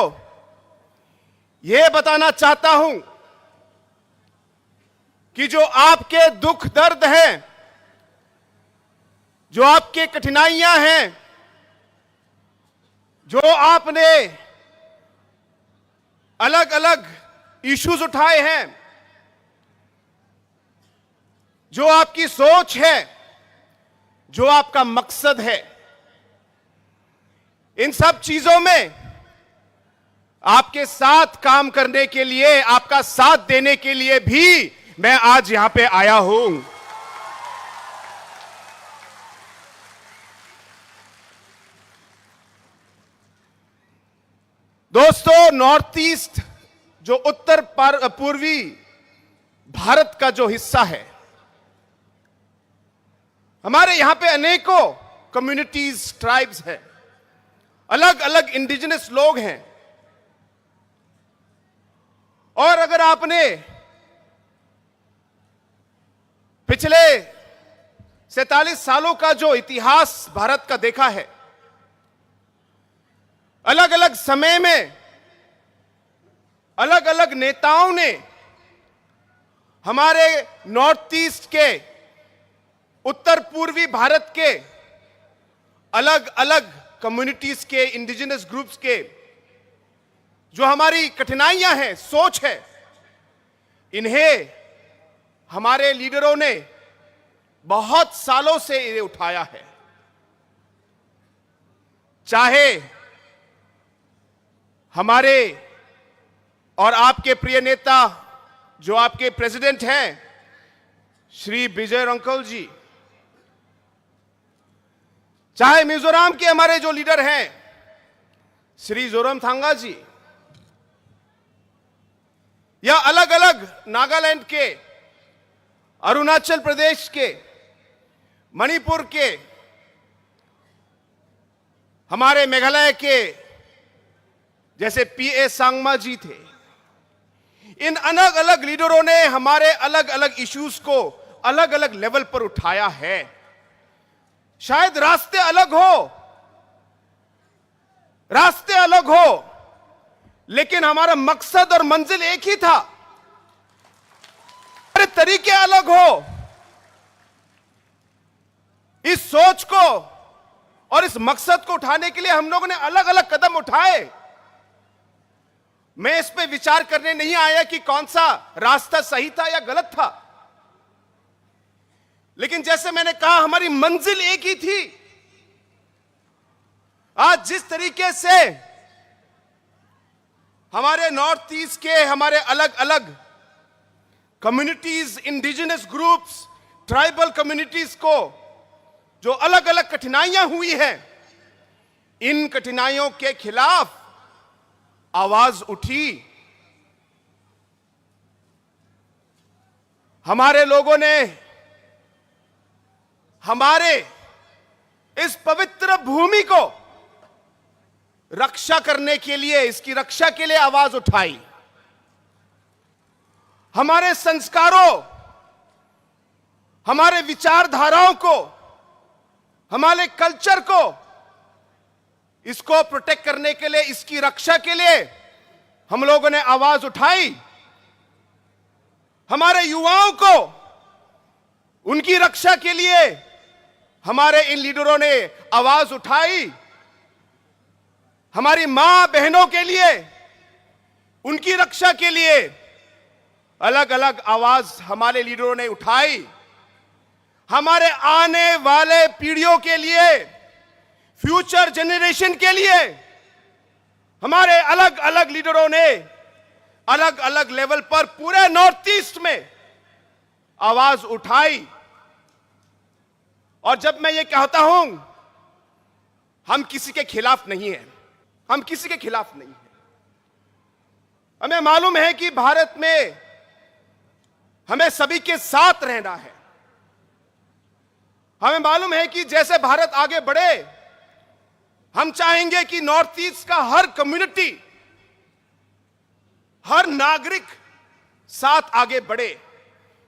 यह बताना चाहता हूं कि जो आपके दुख दर्द हैं, जो आपके कठिनाइयां हैं, जो आपने अलग-अलग इश्यूज उठाए हैं, जो आपकी सोच है, जो आपका मकसद है, इन सब चीजों में आपके साथ काम करने के लिए, आपका साथ देने के लिए भी मैं आज यहां पे आया हूं। दोस्तों, नॉर्थ ईस्ट जो उत्तर पर-, पूर्वी भारत का जो हिस्सा है, हमारे यहां पे अनेकों कम्युनिटीज, ट्राइब्स हैं, अलग-अलग इंडिजिनस लोग हैं। और अगर आपने पिछले सैंतालीस सालों का जो इतिहास भारत का देखा है, अलग-अलग समय में अलग-अलग नेताओं ने हमारे नॉर्थ ईस्ट के, उत्तर पूर्वी भारत के अलग-अलग कम्युनिटीज के, इंडिजिनस ग्रुप्स के जो हमारी कठिनाइयां हैं, सोच है, इन्हें हमारे लीडरों ने बहुत सालों से इन्हें उठाया है। चाहे हमारे और आपके प्रिय नेता, जो आपके प्रेसिडेंट हैं, श्री विजय रंकल जी, चाहे मिजोरम के हमारे जो लीडर हैं, श्री जोरमथंगा जी, या अलग-अलग नागालैंड के, अरुणाचल प्रदेश के, मणिपुर के, हमारे मेघालय के जैसे पीए संगमा जी थे, इन अलग-अलग लीडरों ने हमारे अलग-अलग इश्यूज को अलग-अलग लेवल पर उठाया है। शायद रास्ते अलग हो, रास्ते अलग हो, लेकिन हमारा मकसद और मंजिल एक ही था। हमारे तरीके अलग हो, इस सोच को और इस मकसद को उठाने के लिए हम लोगों ने अलग-अलग कदम उठाए। मैं इस पे विचार करने नहीं आया कि कौन सा रास्ता सही था या गलत था, लेकिन जैसे मैंने कहा, हमारी मंजिल एक ही थी। आज जिस तरीके से हमारे नॉर्थ ईस्ट के हमारे अलग-अलग communities, indigenous groups, tribal communities को जो अलग-अलग कठिनाइयां हुई हैं, इन कठिनाइयों के खिलाफ आवाज उठी। हमारे लोगों ने हमारे इस पवित्र भूमि को रक्षा करने के लिए, इसकी रक्षा के लिए आवाज उठाई। हमारे संस्कारों, हमारे विचारधाराओं को, हमारे कल्चर को, इसको प्रोटेक्ट करने के लिए, इसकी रक्षा के लिए हम लोगों ने आवाज उठाई। हमारे युवाओं को, उनकी रक्षा के लिए हमारे इन लीडरों ने आवाज उठाई। हमारी मां बहनों के लिए, उनकी रक्षा के लिए अलग-अलग आवाज हमारे लीडरों ने उठाई। हमारे आने वाले पीढ़ियों के लिए, फ्यूचर जनरेशन के लिए हमारे अलग-अलग लीडरों ने अलग-अलग लेवल पर पूरे नॉर्थ ईस्ट में आवाज उठाई। और जब मैं ये कहता हूं, हम किसी के खिलाफ नहीं है, हम किसी के खिलाफ नहीं है। हमें मालूम है कि भारत में हमें सभी के साथ रहना है। हमें मालूम है कि जैसे भारत आगे बढ़े, हम चाहेंगे कि नॉर्थ ईस्ट का हर कम्युनिटी, हर नागरिक साथ आगे बढ़े,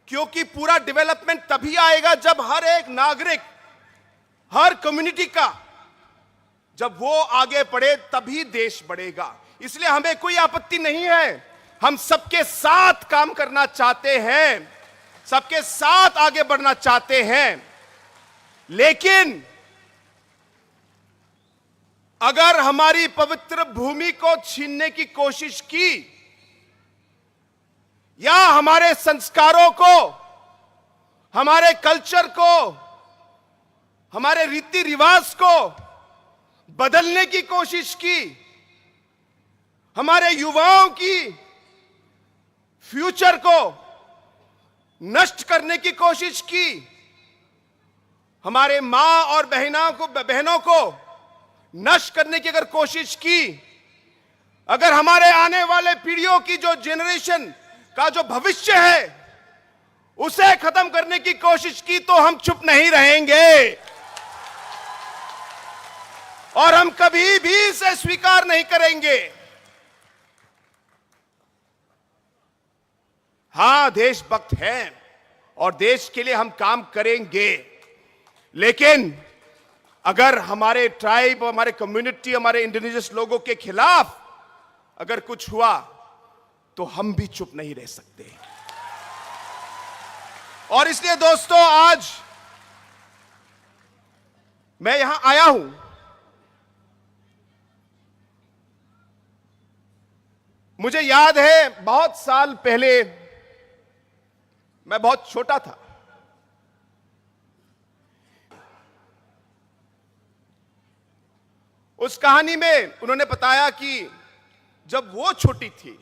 क्योंकि पूरा डेवलपमेंट तभी आएगा जब हर एक नागरिक, हर कम्युनिटी का, जब वो आगे बढ़े तभी देश बढ़ेगा। इसलिए हमें कोई आपत्ति नहीं है, हम सबके साथ काम करना चाहते हैं, सबके साथ आगे बढ़ना चाहते हैं। लेकिन अगर हमारी पवित्र भूमि को छीनने की कोशिश की या हमारे संस्कारों को, हमारे कल्चर को, हमारे रीति रिवाज को बदलने की कोशिश की, हमारे युवाओं की फ्यूचर को नष्ट करने की कोशिश की, हमारे माँ और बहना को, बहनों को नष्ट करने की अगर कोशिश की, अगर हमारे आने वाले पीढ़ियों की जो जनरेशन का जो भविष्य है, उसे खत्म करने की कोशिश की, तो हम चुप नहीं रहेंगे और हम कभी भी इसे स्वीकार नहीं करेंगे। हाँ, देशभक्त हैं और देश के लिए हम काम करेंगे, लेकिन अगर हमारे ट्राइब, हमारे कम्युनिटी, हमारे इंडिजिनस लोगों के खिलाफ अगर कुछ हुआ, तो हम भी चुप नहीं रह सकते। और इसलिए दोस्तों, आज मैं यहां आया हूं। मुझे याद है, बहुत साल पहले मैं बहुत छोटा था। उस कहानी में उन्होंने बताया कि जब वो छोटी थी,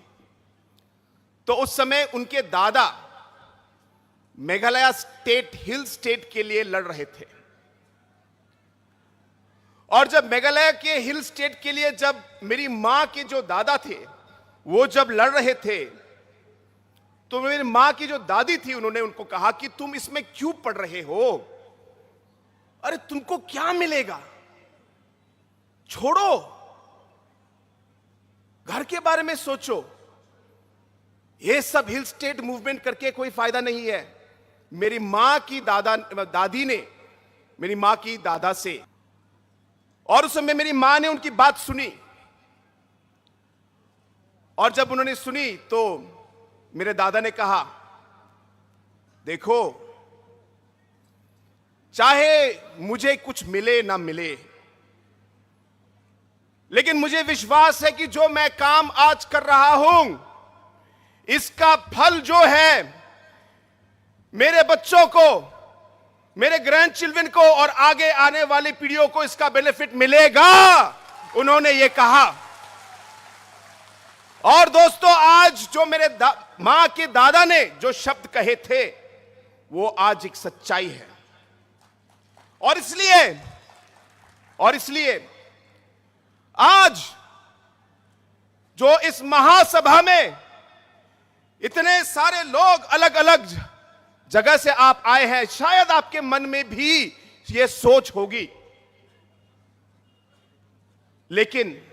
तो उस समय उनके दादा मेघालय स्टेट, हिल स्टेट के लिए लड़ रहे थे। और जब मेघालय के हिल स्टेट के लिए जब मेरी माँ के जो दादा थे, वो जब लड़ रहे थे, तो मेरी माँ की जो दादी थी, उन्होंने उनको कहा कि तुम इसमें क्यों पड़ रहे हो? अरे, तुमको क्या मिलेगा? छोड़ो, घर के बारे में सोचो। ये सब हिल स्टेट मूवमेंट करके कोई फायदा नहीं है। मेरी माँ की दादा, दादी ने, मेरी माँ की दादा से, और उस समय मेरी माँ ने उनकी बात सुनी। और जब उन्होंने सुनी तो मेरे दादा ने कहा, देखो, चाहे मुझे कुछ मिले ना मिले, लेकिन मुझे विश्वास है कि जो मैं काम आज कर रहा हूं, इसका फल जो है, मेरे बच्चों को, मेरे ग्रैंडचिल्ड्रन को और आगे आने वाली पीढ़ियों को इसका बेनिफिट मिलेगा, उन्होंने ये कहा। और दोस्तों, आज जो मेरे दा-, माँ के दादा ने जो शब्द कहे थे, वो आज एक सच्चाई है। और इसलिए, और इसलिए आज जो इस महासभा में इतने सारे लोग अलग-अलग जगह से आप आए हैं, शायद आपके मन में भी ये सोच होगी, लेकिन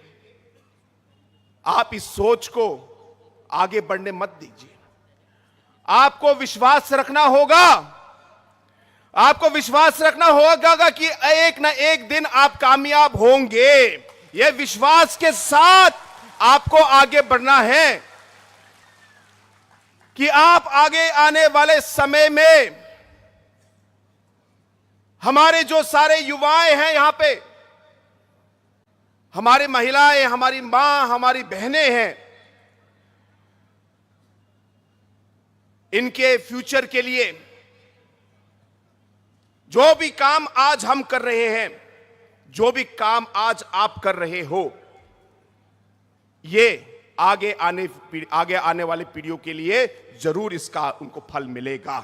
आप इस सोच को आगे बढ़ने मत दीजिए। आपको विश्वास रखना होगा, आपको विश्वास रखना होगा कि एक ना एक दिन आप कामयाब होंगे। यह विश्वास के साथ आपको आगे बढ़ना है कि आप आगे आने वाले समय में हमारे जो सारे युवाएं हैं यहाँ पे, हमारी महिलाएं, हमारी माँ, हमारी बहनें हैं, इनके फ्यूचर के लिए जो भी काम आज हम कर रहे हैं, जो भी काम आज आप कर रहे हो, ये आगे आने पीढ़-, आगे आने वाली पीढ़ियों के लिए जरूर इसका उनको फल मिलेगा।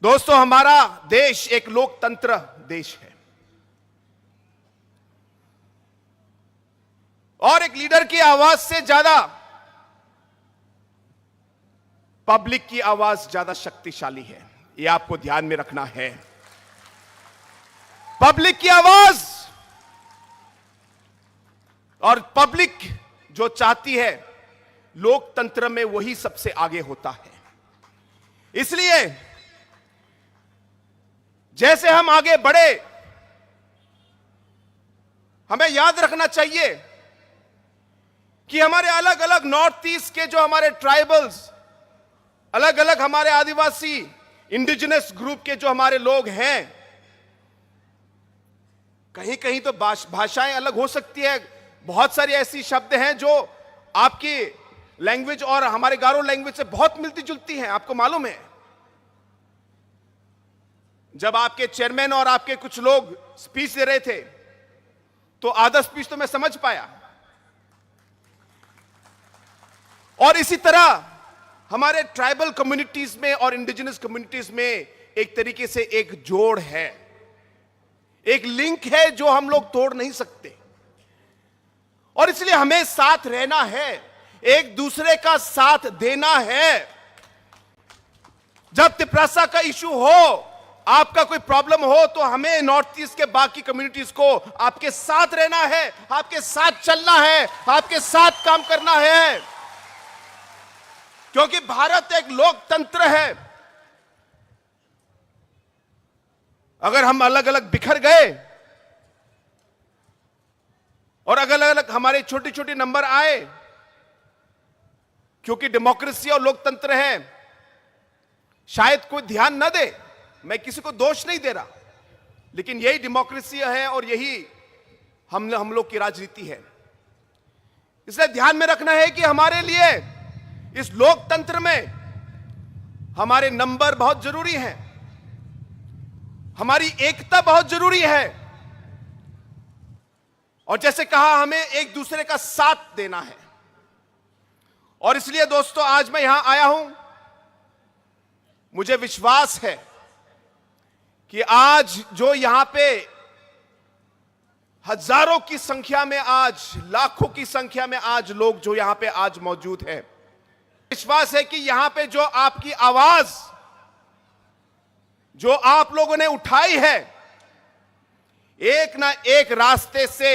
दोस्तों, हमारा देश एक लोकतंत्र देश है और एक लीडर की आवाज से ज्यादा पब्लिक की आवाज ज्यादा शक्तिशाली है, ये आपको ध्यान में रखना है। पब्लिक की आवाज और पब्लिक जो चाहती है, लोकतंत्र में वही सबसे आगे होता है। इसलिए जैसे हम आगे बढ़े, हमें याद रखना चाहिए कि हमारे अलग-अलग नॉर्थ ईस्ट के जो हमारे ट्राइबल्स, अलग-अलग हमारे आदिवासी, इंडिजिनस ग्रुप के जो हमारे लोग हैं, कहीं-कहीं तो भाष-, भाषाएं अलग हो सकती है। बहुत सारी ऐसी शब्द हैं जो आपकी लैंग्वेज और हमारे गारो लैंग्वेज से बहुत मिलती जुलती हैं, आपको मालूम है। जब आपके चेयरमैन और आपके कुछ लोग स्पीच दे रहे थे, तो आधा स्पीच तो मैं समझ पाया। और इसी तरह हमारे ट्राइबल कम्युनिटीज में और इंडिजिनस कम्युनिटीज में एक तरीके से एक जोड़ है, एक लिंक है जो हम लोग तोड़ नहीं सकते। और इसलिए हमें साथ रहना है, एक दूसरे का साथ देना है। जब तिपरासा का इशू हो, आपका कोई प्रॉब्लम हो, तो हमें नॉर्थ ईस्ट के बाकी कम्युनिटीज को आपके साथ रहना है, आपके साथ चलना है, आपके साथ काम करना है, क्योंकि भारत एक लोकतंत्र है। अगर हम अलग-अलग बिखर गए और अलग-अलग हमारे छोटे-छोटे नंबर आए, क्योंकि डेमोक्रेसी और लोकतंत्र है, शायद कोई ध्यान न दे, मैं किसी को दोष नहीं दे रहा, लेकिन यही डेमोक्रेसी है और यही हम, हम लोग की राजनीति है। इसलिए ध्यान में रखना है कि हमारे लिए इस लोकतंत्र में हमारे नंबर बहुत जरूरी हैं, हमारी एकता बहुत जरूरी है, और जैसे कहा, हमें एक दूसरे का साथ देना है। और इसलिए दोस्तों, आज मैं यहां आया हूं, मुझे विश्वास है कि आज जो यहां पे हजारों की संख्या में, आज लाखों की संख्या में आज लोग जो यहां पे आज मौजूद हैं, विश्वास है कि यहां पे जो आपकी आवाज, जो आप लोगों ने उठाई है, एक ना एक रास्ते से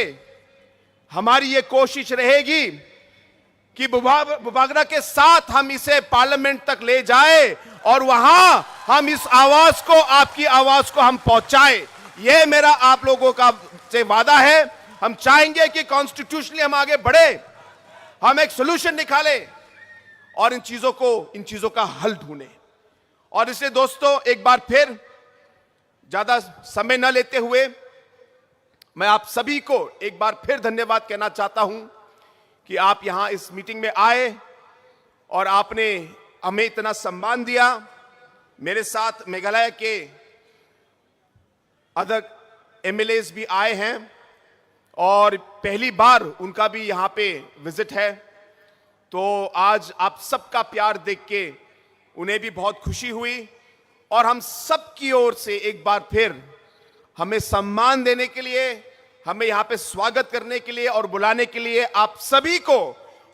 हमारी ये कोशिश रहेगी कि बुबा-, बुबागरा के साथ हम इसे पार्लियामेंट तक ले जाए और वहां हम इस आवाज को, आपकी आवाज को हम पहुंचाए। ये मेरा आप लोगों का से वादा है। हम चाहेंगे कि कॉन्स्टिट्यूशनली हम आगे बढ़े, हम एक सॉल्यूशन निकालें और इन चीजों को, इन चीजों का हल ढूंढें। और इसलिए दोस्तों, एक बार फिर ज्यादा समय न लेते हुए मैं आप सभी को एक बार फिर धन्यवाद कहना चाहता हूं कि आप यहां इस मीटिंग में आए और आपने हमें इतना सम्मान दिया। मेरे साथ मेघालय के अदर एमएलएज भी आए हैं और पहली बार उनका भी यहाँ पे विजिट है। तो आज आप सबका प्यार देख के उन्हें भी बहुत खुशी हुई और हम सब की ओर से एक बार फिर हमें सम्मान देने के लिए, हमें यहाँ पे स्वागत करने के लिए और बुलाने के लिए आप सभी को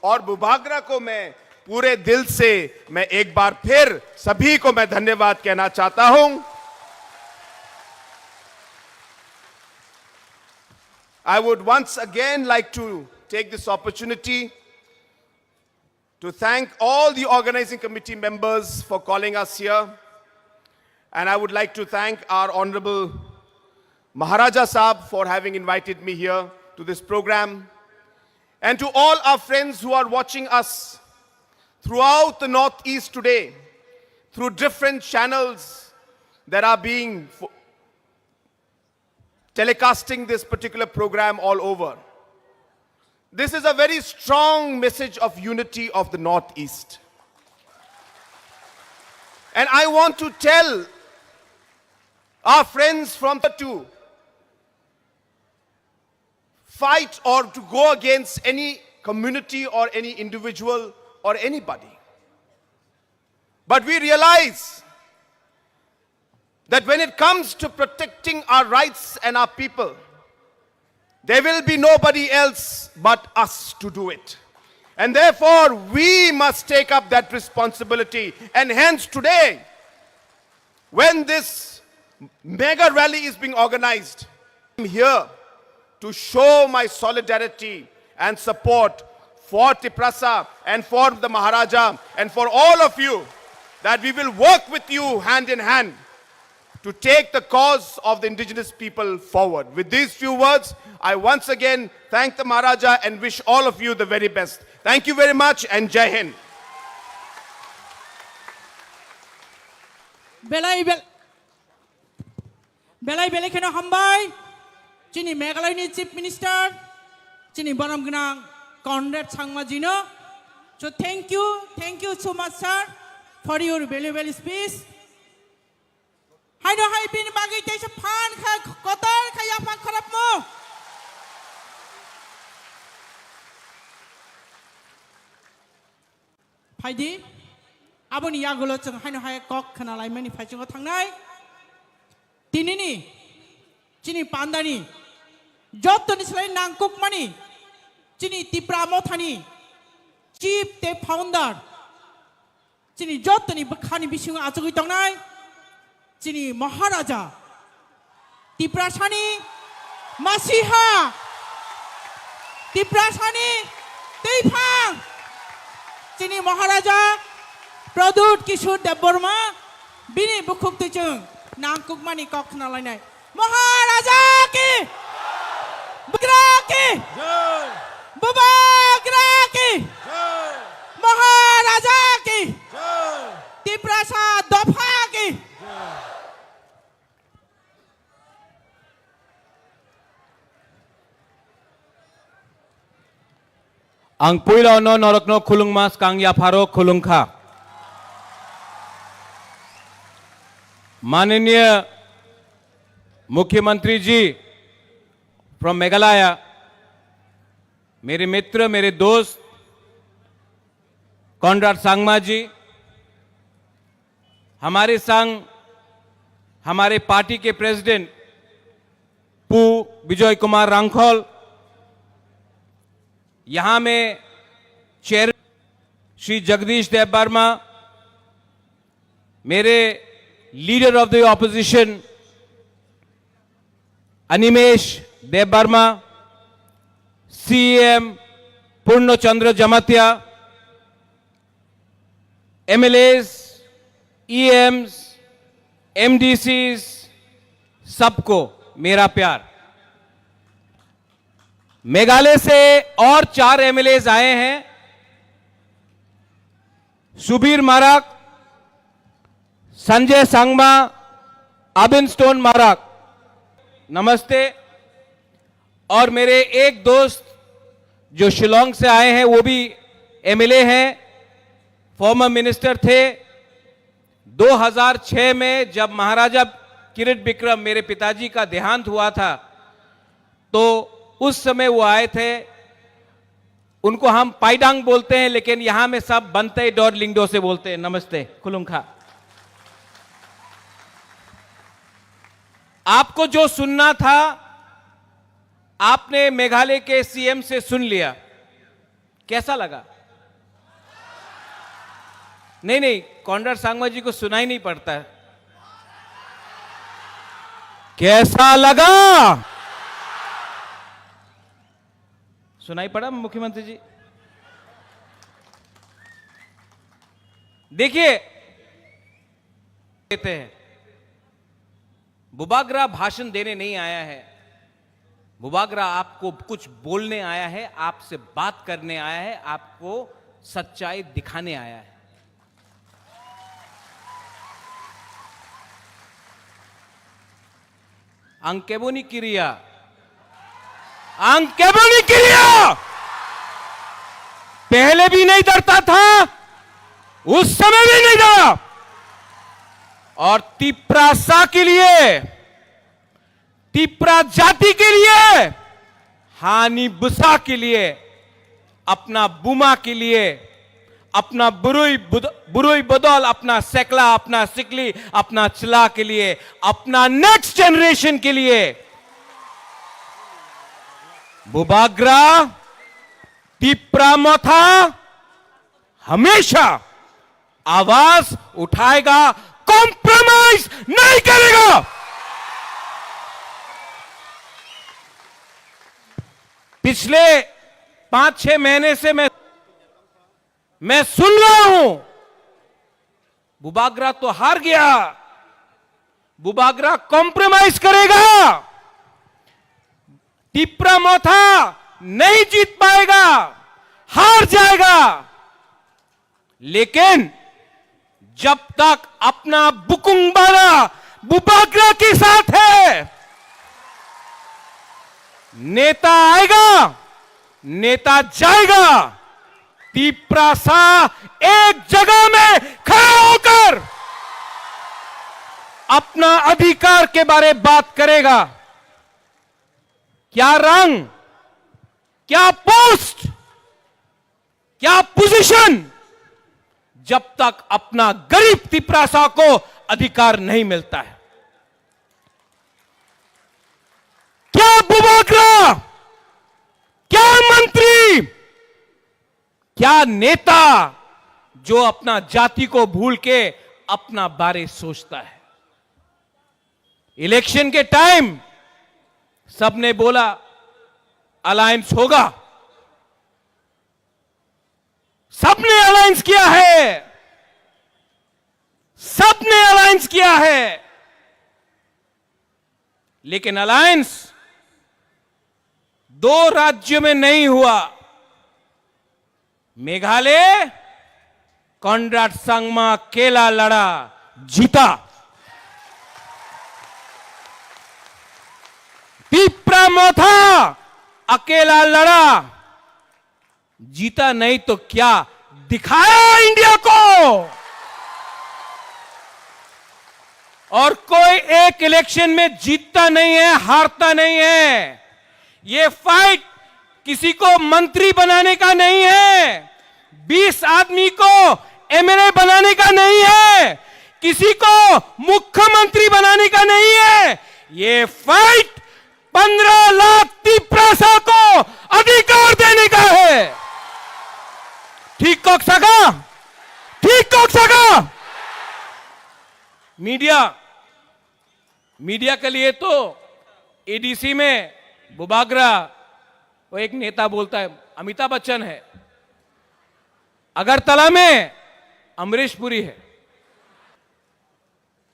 और बुभागरा को मैं पूरे दिल से, मैं एक बार फिर सभी को मैं धन्यवाद कहना चाहता हूं। I would once again like to take this opportunity to thank all the organizing committee members for calling us here. And I would like to thank our Honorable Maharaja Saab for having invited me here to this program. And to all our friends who are watching us throughout the Northeast today, through different channels that are being fo- telecasting this particular program all over. This is a very strong message of unity of the Northeast. And I want to tell our friends from the two, fight or to go against any community or any individual or anybody. But we realize that when it comes to protecting our rights and our people, there will be nobody else but us to do it. And therefore, we must take up that responsibility. And hence today, when this mega rally is being organized, I'm here to show my solidarity and support for Tiprasa and for the Maharaja and for all of you, that we will work with you hand in hand to take the cause of the indigenous people forward. With these few words, I once again thank the Maharaja and wish all of you the very best. Thank you very much and Jai Hind. Belai bel- Belai belai kheno hambai, chini Meghalaya ni Chief Minister, chini borom gwnang Conrad Sangma ji no. So thank you, thank you so much, sir, for your valuable speech. Haino hai bini bagwi teisa phan kha, kotor kha yapha khorap mo. Phaidi, aboni yagulo chwng haino hai kok khna laimani phaichungo thangnai. Tinini, chini pandani, jottoni slai nangkukmani, chini Tipra Mothani, chief tei founder, chini jottoni bwkhani bisingo achugwi tongnai, chini Maharaja, Tiprasani masiha, Tiprasani twiphang, chini Maharaja Pradyut Kishore Debbarma, bini bukhuk twichwng nangkukmani kok khna lainai. Maharaja ki! Bubagra ki! Jai! Bubagra ki! Jai! Maharaja ki! Jai! Tiprasa dopha ki! Jai! Ang puila no norokno khulungma skang yapharo khulungkha. माननीय मुख्यमंत्री जी from Meghalaya, मेरे मित्र, मेरे दोस्त कॉनराड संगमा जी, हमारे संग हमारे पार्टी के प्रेसिडेंट पू विजय कुमार रांखल, यहाँ में चेयर श्री जगदीश देव वर्मा, मेरे leader of the opposition Animesh Dev Varma, CM Purna Chandra Jamatia, एमएलएस, ईएम्स, एमडीसीज, सबको मेरा प्यार। मेघालय से और चार एमएलएज आए हैं, सुबीर मारक, संजय संगमा, अबिन स्टोन मारक। नमस्ते। और मेरे एक दोस्त जो शिलोंग से आए हैं, वो भी एमएलए हैं, फॉर्मर मिनिस्टर थे। दो हज़ार छह में जब महाराजा किरिट बिक्रम, मेरे पिताजी का देहांत हुआ था, तो उस समय वो आए थे। उनको हम पाइडांग बोलते हैं, लेकिन यहाँ में सब बनते डॉर लिंगडो से बोलते हैं। नमस्ते, खुलुंखा। आपको जो सुनना था, आपने मेघालय के सीएम से सुन लिया। कैसा लगा? नहीं, नहीं, कॉनराड संगमा जी को सुनाई नहीं पड़ता है। कैसा लगा? सुनाई पड़ा मुख्यमंत्री जी? देखिए, देते हैं। बुबागरा भाषण देने नहीं आया है। बुबागरा आपको कुछ बोलने आया है, आपसे बात करने आया है, आपको सच्चाई दिखाने आया है। Ang keboni kiria, ang keboni kiria, पहले भी नहीं डरता था, उस समय भी नहीं डरा। और तिप्रासा के लिए, तिप्रा जाति के लिए, हानि बुसा के लिए, अपना बुमा के लिए, अपना बुरुई बुद-, बुरुई बदल, अपना सेकला, अपना सिकली, अपना चला के लिए, अपना नेक्स्ट जनरेशन के लिए बुबाग्रा तिप्रा मथा हमेशा आवाज उठाएगा, कॉम्प्रोमाइज नहीं करेगा। पिछले पांच छह महीने से मैं, मैं सुन रहा हूं, बुबाग्रा तो हार गया, बुबाग्रा कॉम्प्रोमाइज करेगा, तिप्रा मोथा नहीं जीत पाएगा, हार जाएगा। लेकिन जब तक अपना बुकुंग बारा बुबाग्रा के साथ है, नेता आएगा, नेता जाएगा। तिप्रासा एक जगह में खड़ा होकर अपना अधिकार के बारे बात करेगा। क्या रंग, क्या पोस्ट, क्या पोजीशन, जब तक अपना गरीब तिप्रासा को अधिकार नहीं मिलता है। क्या बुबाग्रा, क्या मंत्री, क्या नेता जो अपना जाति को भूल के अपना बारे सोचता है? इलेक्शन के टाइम सबने बोला अलायंस होगा, सबने अलायंस किया है, सबने अलायंस किया है, लेकिन अलायंस दो राज्यों में नहीं हुआ। मेघालय, कॉनराड संगमा अकेला लड़ा, जीता। तिप्रा मोथा अकेला लड़ा, जीता नहीं तो क्या दिखाया इंडिया को? और कोई एक इलेक्शन में जीतता नहीं है, हारता नहीं है। ये फाइट किसी को मंत्री बनाने का नहीं है, बीस आदमी को एमएलए बनाने का नहीं है, किसी को मुख्यमंत्री बनाने का नहीं है। ये फाइट पन्ध्र लाख तिप्रासा को अधिकार देने का है। ठीक कक्साका? ठीक कक्साका? मीडिया, मीडिया के लिए तो एडीसी में बुबाग्रा, वो एक नेता बोलता है, अमिताभ बच्चन है, अगरतला में अमरीश पुरी है।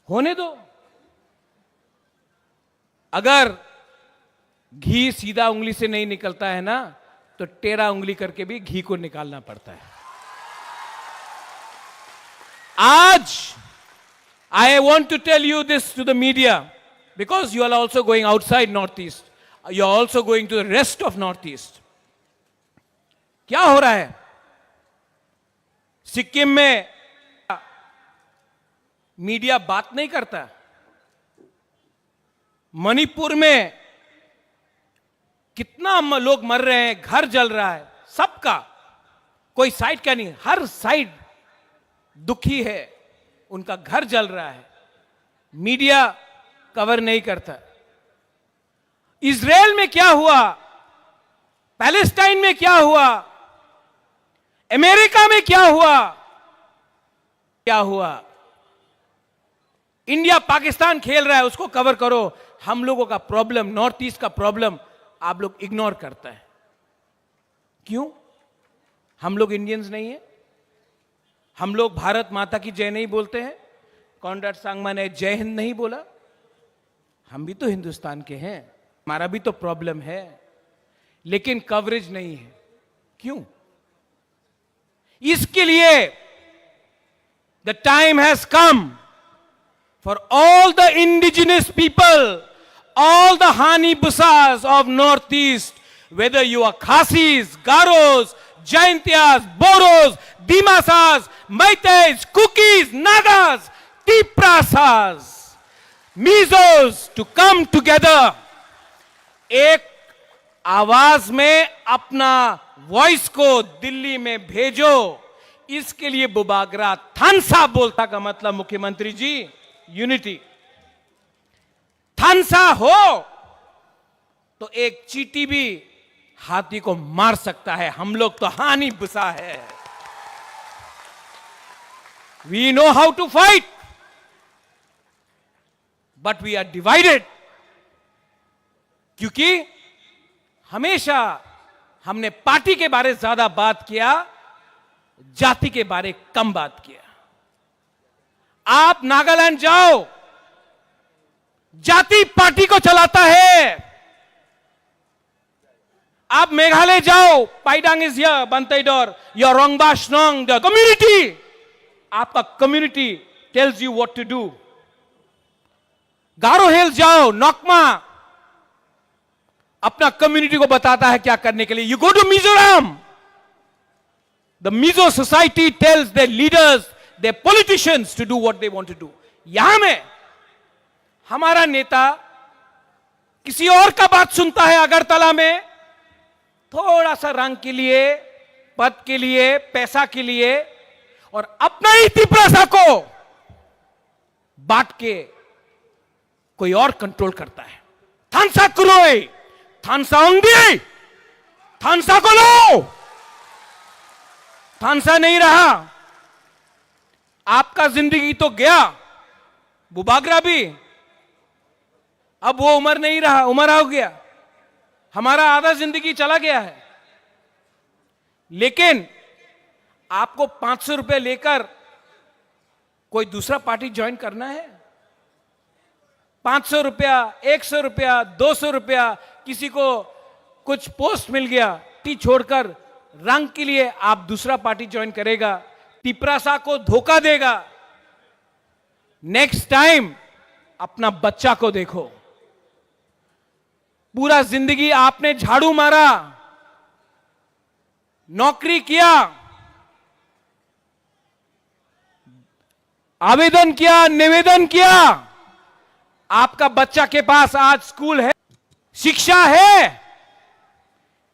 होने दो। अगर घी सीधा उंगली से नहीं निकलता है ना, तो टेढ़ा उंगली करके भी घी को निकालना पड़ता है। आज, I want to tell you this to the media, because you are also going outside Northeast, you are also going to the rest of Northeast. क्या हो रहा है सिक्किम में? मीडिया बात नहीं करता। मणिपुर में कितना म-, लोग मर रहे हैं, घर जल रहा है, सबका, कोई साइड का नहीं, हर साइड दुखी है, उनका घर जल रहा है, मीडिया कवर नहीं करता। इसराइल में क्या हुआ, पैलेस्टाइन में क्या हुआ, अमेरिका में क्या हुआ, क्या हुआ, इंडिया पाकिस्तान खेल रहा है, उसको कवर करो। हम लोगों का प्रॉब्लम, नॉर्थ ईस्ट का प्रॉब्लम आप लोग इग्नोर करते हैं। क्यों? हम लोग इंडियंस नहीं है? हम लोग भारत माता की जय नहीं बोलते हैं? कॉनराड सांगमा ने जय हिंद नहीं बोला? हम भी तो हिंदुस्तान के हैं, हमारा भी तो प्रॉब्लम है, लेकिन कवरेज नहीं है। क्यों? इसके लिए the time has come for all the indigenous people, all the Hani Busas of Northeast, whether you are Khasis, Garos, Jaintias, Boros, Dimasas, Meiteis, Kukis, Nagas, Tiprasas, Mizos, to come together. एक आवाज में अपना वॉइस को दिल्ली में भेजो। इसके लिए बुबागरा थानसा बोलता का मतलब, मुख्यमंत्री जी, यूनिटी। थानसा हो तो एक चींटी भी हाथी को मार सकता है। हम लोग तो हानी बुसा है। We know how to fight, but we are divided, क्योंकि हमेशा हमने पार्टी के बारे ज्यादा बात किया, जाति के बारे कम बात किया। आप नागालैंड जाओ, जाति पार्टी को चलाता है। आप मेघालय जाओ, Paidang is here, Banteidor, your Rongba Shnong, the community, आपका community tells you what to do। गारो हिल जाओ, नकमा अपना कम्युनिटी को बताता है क्या करने के लिए। You go to Mizoram, the Mizo society tells their leaders, their politicians to do what they want to do. यहां में हमारा नेता किसी और का बात सुनता है अगरतला में, थोड़ा सा रंग के लिए, पद के लिए, पैसा के लिए, और अपना ही तिपरासा को बांट के कोई और कंट्रोल करता है। थानसा क्रोई, थानसा ओंगदी, थानसा को लो। थानसा नहीं रहा, आपका जिंदगी तो गया, बुबागरा भी, अब वो उम्र नहीं रहा, उम्र हो गया, हमारा आधा जिंदगी चला गया है। लेकिन आपको पांच सौ रुपए लेकर कोई दूसरा पार्टी ज्वाइन करना है? पांच सौ रुपया, एक सौ रुपया, दो सौ रुपया, किसी को कुछ पोस्ट मिल गया, टी छोड़कर रंग के लिए आप दूसरा पार्टी ज्वाइन करेगा, तिपरासा को धोखा देगा। नेक्स्ट टाइम अपना बच्चा को देखो। पूरा जिंदगी आपने झाड़ू मारा, नौकरी किया, आवेदन किया, निवेदन किया, आपका बच्चा के पास आज स्कूल है, शिक्षा है,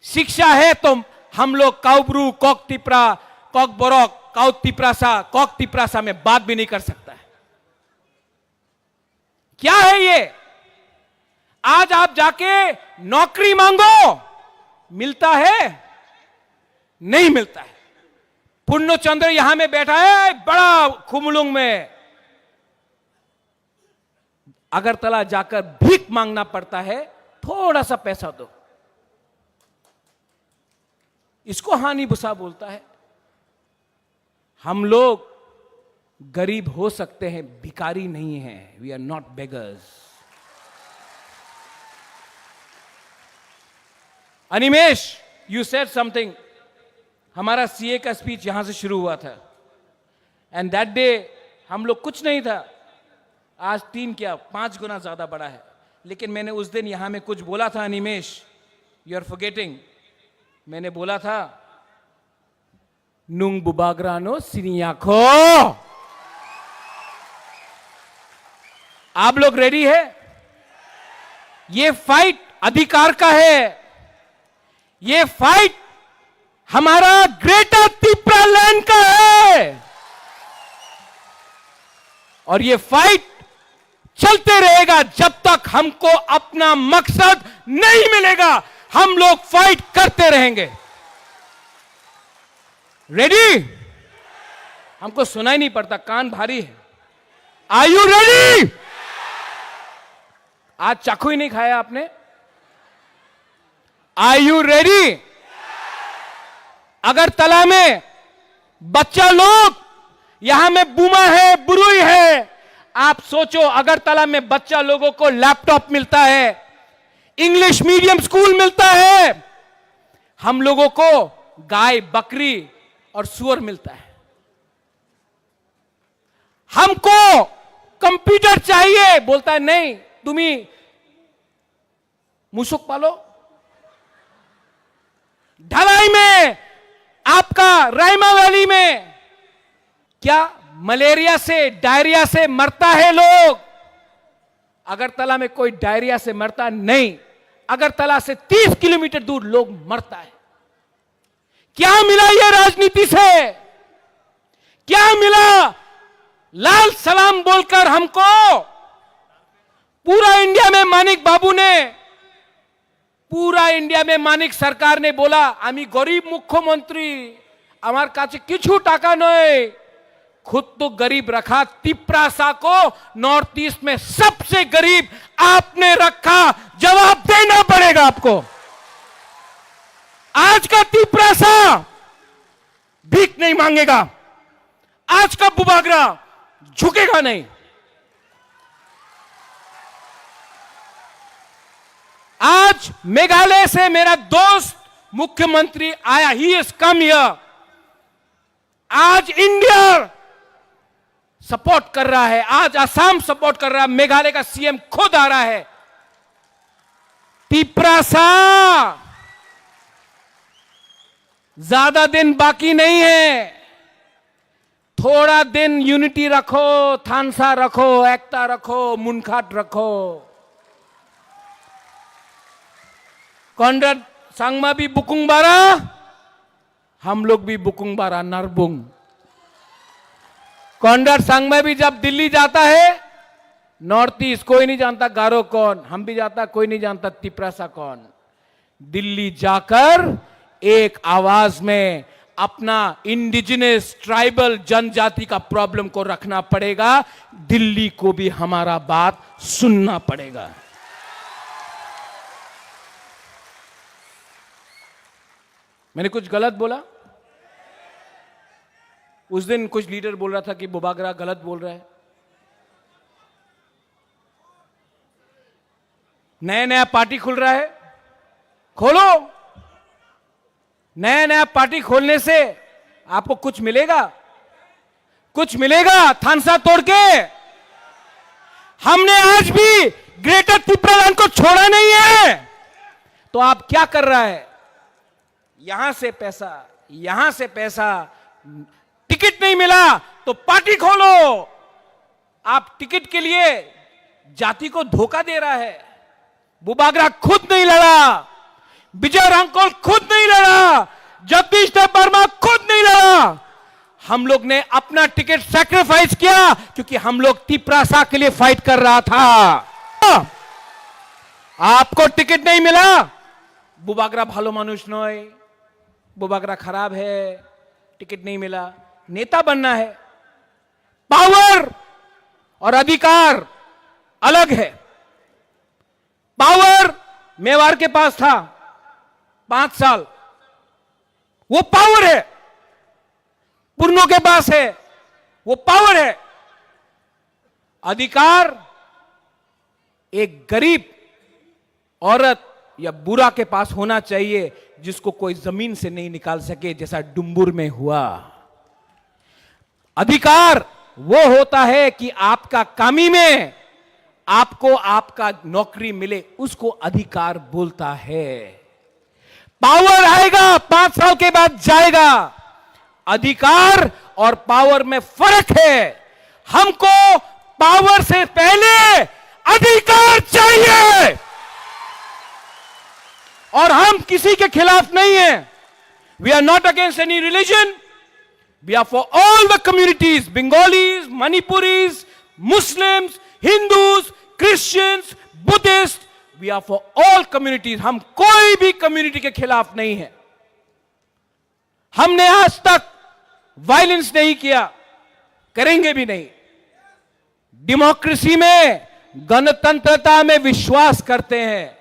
शिक्षा है तो हम लोग काउब्रू, कॉक तिपरा, कॉक बोरक, काउ तिपरासा, कॉक तिपरासा में बात भी नहीं कर सकता है। क्या है ये? आज आप जाके नौकरी मांगो, मिलता है? नहीं मिलता है। पूर्ण चंद्र यहां में बैठा है, बड़ा खुमलुंग में, अगरतला जाकर भीख मांगना पड़ता है, थोड़ा सा पैसा दो। इसको हानि बुसा बोलता है। हम लोग गरीब हो सकते हैं, भिखारी नहीं है। We are not beggars. Animesh, you said something. हमारा सीए का स्पीच यहां से शुरू हुआ था, एंड दैट डे हम लोग कुछ नहीं था, आज तीन क्या पांच गुना ज्यादा बड़ा है। लेकिन मैंने उस दिन यहां में कुछ बोला था, अनिमेश, यू आर फॉरगेटिंग। मैंने बोला था, nung bubagrano siniya kho. आप लोग रेडी है? ये फाइट अधिकार का है, ये फाइट हमारा ग्रेटर तिप्रा लैंड का है, और ये फाइट चलते रहेगा जब तक हमको अपना मकसद नहीं मिलेगा। हम लोग फाइट करते रहेंगे। रेडी? हमको सुनाई नहीं पड़ता, कान भारी है। Are you ready? आज चाकू ही नहीं खाया आपने। Are you ready? अगरतला में बच्चा लोग, यहां में बुमा है, बुरुई है। आप सोचो, अगरतला में बच्चा लोगों को लैपटॉप मिलता है, इंग्लिश मीडियम स्कूल मिलता है, हम लोगों को गाय, बकरी और सुअर मिलता है। हमको कंप्यूटर चाहिए, बोलता है, नहीं, तुम्ही मुसुक पालो। ढलाई में, आपका रायमा वैली में क्या मलेरिया से, डायरिया से मरता है लोग? अगरतला में कोई डायरिया से मरता नहीं। अगरतला से तीस किलोमीटर दूर लोग मरता है। क्या मिला ये राजनीति से? क्या मिला लाल सलाम बोलकर हमको? पूरा इंडिया में मानिक बाबू ने, पूरा इंडिया में मानिक सरकार ने बोला, "আমি গরিব মুখ্যমন্ত্রী, আমার কাছে কিছু টাকা নেই।" खुद तो गरीब रखा, तिपरासा को नॉर्थ ईस्ट में सबसे गरीब आपने रखा। जवाब देना पड़ेगा आपको। आज का तिपरासा भीख नहीं मांगेगा, आज का बुबागरा झुकेगा नहीं। आज मेघालय से मेरा दोस्त मुख्यमंत्री आया, ही इज कम हियर। आज इंडिया सपोर्ट कर रहा है, आज असम सपोर्ट कर रहा है, मेघालय का सीएम खुद आ रहा है। तिपरासा, ज्यादा दिन बाकी नहीं है, थोड़ा दिन यूनिटी रखो, थानसा रखो, एकता रखो, मुनखाट रखो। कॉनराड संगमा भी बुकुंग बारा, हम लोग भी बुकुंग बारा नरबुंग। कॉनराड संगमा भी जब दिल्ली जाता है, नॉर्थ ईस्ट कोई नहीं जानता गारो कौन, हम भी जाता कोई नहीं जानता तिपरासा कौन। दिल्ली जाकर एक आवाज में अपना इंडिजिनस ट्राइबल जनजाति का प्रॉब्लम को रखना पड़ेगा। दिल्ली को भी हमारा बात सुनना पड़ेगा। मैंने कुछ गलत बोला? उस दिन कुछ लीडर बोल रहा था कि बुबागरा गलत बोल रहा है। नया नया पार्टी खुल रहा है, खोलो। नया नया पार्टी खोलने से आपको कुछ मिलेगा? कुछ मिलेगा? थानसा तोड़ के हमने आज भी ग्रेटर तिपरालैंड को छोड़ा नहीं है। तो आप क्या कर रहा है? यहां से पैसा, यहां से पैसा, टिकट नहीं मिला तो पार्टी खोलो। आप टिकट के लिए जाति को धोखा दे रहा है। बुबागरा खुद नहीं लड़ा, विजय रांगकोल खुद नहीं लड़ा, जगदीश देव वर्मा खुद नहीं लड़ा। हम लोग ने अपना टिकट सैक्रिफाइस किया, क्योंकि हम लोग तिपरासा के लिए फाइट कर रहा था। आपको टिकट नहीं मिला, बुबागरा ভালো মানুষ নয়, बुबागरा खराब है, टिकट नहीं मिला। नेता बनना है, पावर और अधिकार अलग है। पावर मेवाड़ के पास था पांच साल, वो पावर है। पुरनो के पास है, वो पावर है। अधिकार एक गरीब औरत या बुरा के पास होना चाहिए, जिसको कोई जमीन से नहीं निकाल सके, जैसा डुम्बुर में हुआ। अधिकार वो होता है कि आपका कामी में आपको आपका नौकरी मिले, उसको अधिकार बोलता है। पावर आएगा, पांच साल के बाद जाएगा। अधिकार और पावर में फर्क है। हमको पावर से पहले अधिकार चाहिए, और हम किसी के खिलाफ नहीं है। We are not against any religion. We are for all the communities, Bengalis, Manipuris, Muslims, Hindus, Christians, Buddhist. We are for all communities. हम कोई भी कम्युनिटी के खिलाफ नहीं है। हमने आज तक वायलेंस नहीं किया, करेंगे भी नहीं। डेमोक्रेसी में, गणतंत्रता में विश्वास करते हैं,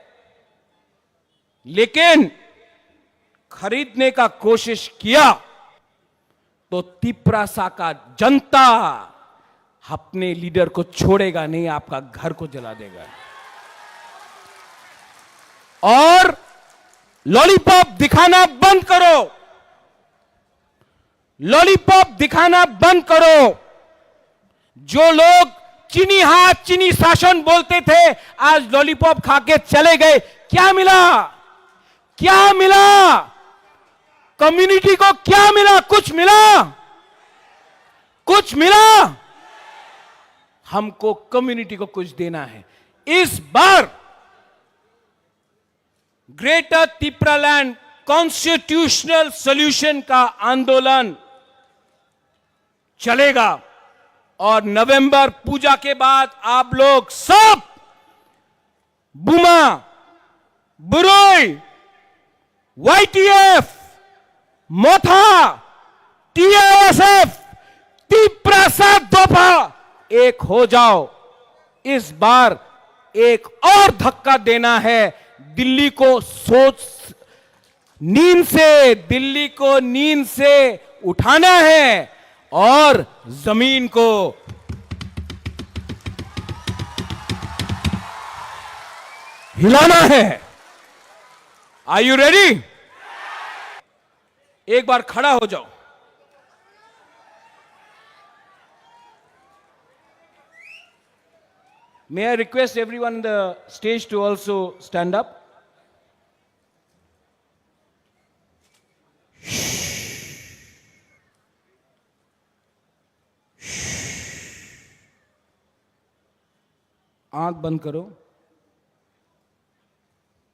लेकिन खरीदने का कोशिश किया तो तिपरासा का जनता अपने लीडर को छोड़ेगा नहीं, आपका घर को जला देगा। और लॉलीपॉप दिखाना बंद करो, लॉलीपॉप दिखाना बंद करो। जो लोग चीनी हाथ, चीनी शासन बोलते थे, आज लॉलीपॉप खा के चले गए। क्या मिला? क्या मिला? कम्युनिटी को क्या मिला? कुछ मिला? कुछ मिला? हमको कम्युनिटी को कुछ देना है। इस बार ग्रेटर तिप्रालैंड कॉन्स्टिट्यूशनल सॉल्यूशन का आंदोलन चलेगा और नवंबर पूजा के बाद आप लोग सब बुमा, बुरोई, वाईटीएफ, मोथा, टीआईएसएफ, तिपरासा दोफा, एक हो जाओ। इस बार एक और धक्का देना है। दिल्ली को सोच, नींद से, दिल्ली को नींद से उठाना है और जमीन को हिलाना है। Are you ready? एक बार खड़ा हो जाओ। May I request everyone on the stage to also stand up? आंख बंद करो,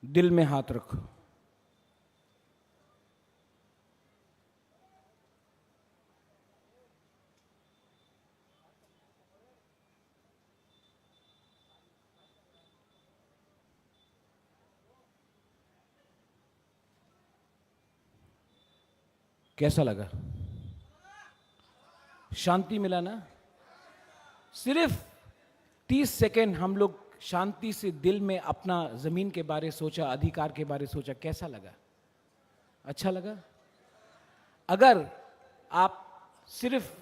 दिल में हाथ रखो। कैसा लगा? शांति मिला ना? सिर्फ तीस सेकंड हम लोग शांति से दिल में अपना जमीन के बारे सोचा, अधिकार के बारे सोचा, कैसा लगा? अच्छा लगा? अगर आप सिर्फ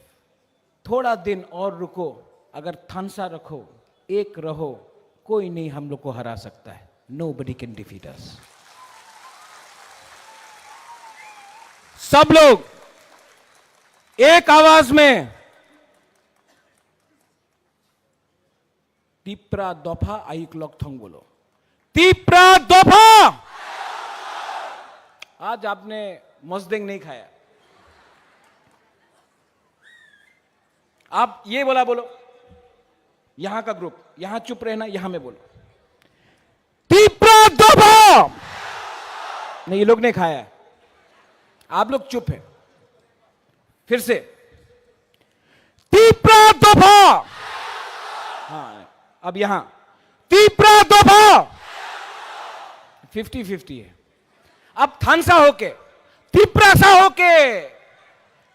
थोड़ा दिन और रुको, अगर थानसा रखो, एक रहो, कोई नहीं हम लोग को हरा सकता है। Nobody can defeat us. सब लोग एक आवाज में, तिपरा दोफा आयुक लकथोंग बोलो। तिपरा दोफा। आज आपने मजदेंग नहीं खाया। आप ये बोला बोलो, यहाँ का ग्रुप, यहाँ चुप रहना, यहाँ में बोलो। तिपरा दोफा। नहीं, ये लोग नहीं खाया, आप लोग चुप है। फिर से, तिपरा दोफा। हाँ, अब यहाँ, तिपरा दोफा। फिफ्टी फिफ्टी है। अब थानसा होके, तिपरासा होके,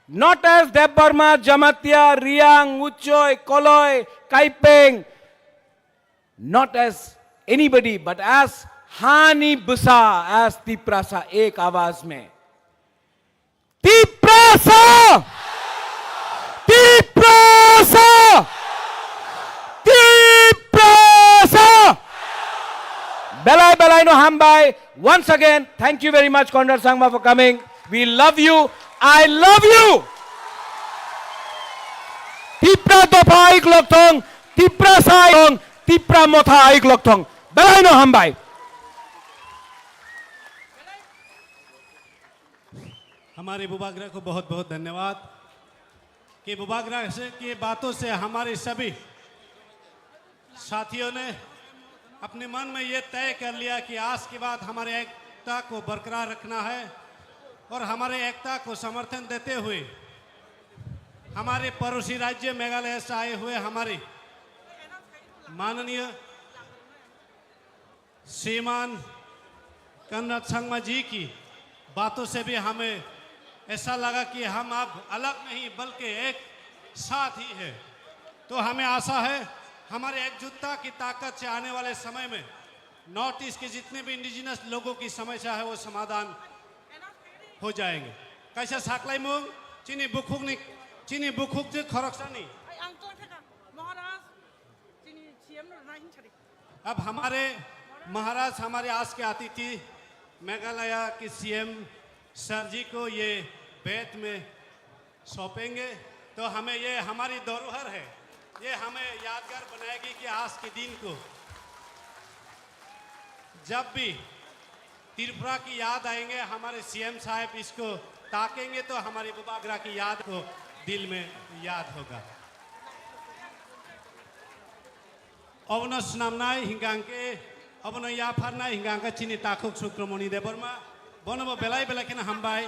not as देबबर्मा, जमातिया, रियांग, उच्चय, कलय, Kaipeng, not as anybody, but as हानि बसा, as तिपरासा, एक आवाज में। तिपरासा! तिपरासा! Tiprasa! Belai belai no ham Bye. Once again, thank you very much, Conrad Sangma, for coming. We love you. I love you. Tipra dopha aik lok thong, Tipra sai thong, Tipra motha aik lok thong. Belai no hambai. हमारे बुबाग्रा को बहुत बहुत धन्यवाद कि बुबाग्रा से के बातों से हमारे सभी साथियों ने अपने मन में ये तय कर लिया कि आज के बाद हमारे एकता को बरकरार रखना है और हमारे एकता को समर्थन देते हुए हमारे पड़ोसी राज्य मेघालय से आए हुए हमारे माननीय श्रीमान कनराड संगमा जी की बातों से भी हमें ऐसा लगा कि हम अब अलग नहीं बल्कि एक साथ ही है। तो हमें आशा है हमारे एकजुटता की ताकत से आने वाले समय में नॉर्थ ईस्ट के जितने भी इंडिजिनस लोगों की समस्या है वो समाधान हो जाएंगे। Kaisa saklaimung chini bukhukni chini bukhuk je khoroksani. Ang tong thaka Maharaj chini C M no na hin chari. अब हमारे महाराज हमारे आज के अतिथि मेघालय के सीएम सर जी को ये बेंत में सौंपेंगे, तो हमें ये हमारी धरोहर है, ये हमें यादगार बनाएगी कि आज के दिन को जब भी त्रिपुरा की याद आएंगे, हमारे सीएम साहब इसको ताकेंगे तो हमारी बुबाग्रा की याद को दिल में याद होगा। Obono swnamnai hingka hingke, obono yapharnai hingka hingke chini takhuk Sukramoni Debbarma, bonobo belai belai kheno hambai.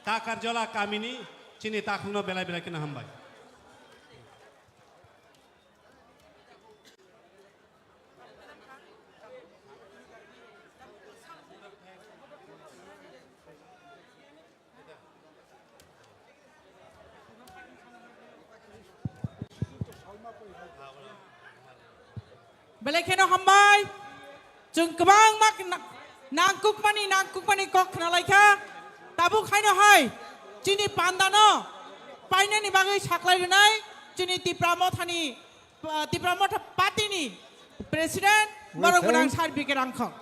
Takarjola kamini chini takhukno belai belai kheno hambai. Belai kheno hambai. Chwng kwbangma kna-, nangkukmani, nangkukmani kok khnalaikha. Tabuk haino hai chini pandano painani bagwi saklai rwnai chini Tipra Mothani, uh, Tipra Motha Party ni President, we borok gwnang thank Sir B K Rangkhong.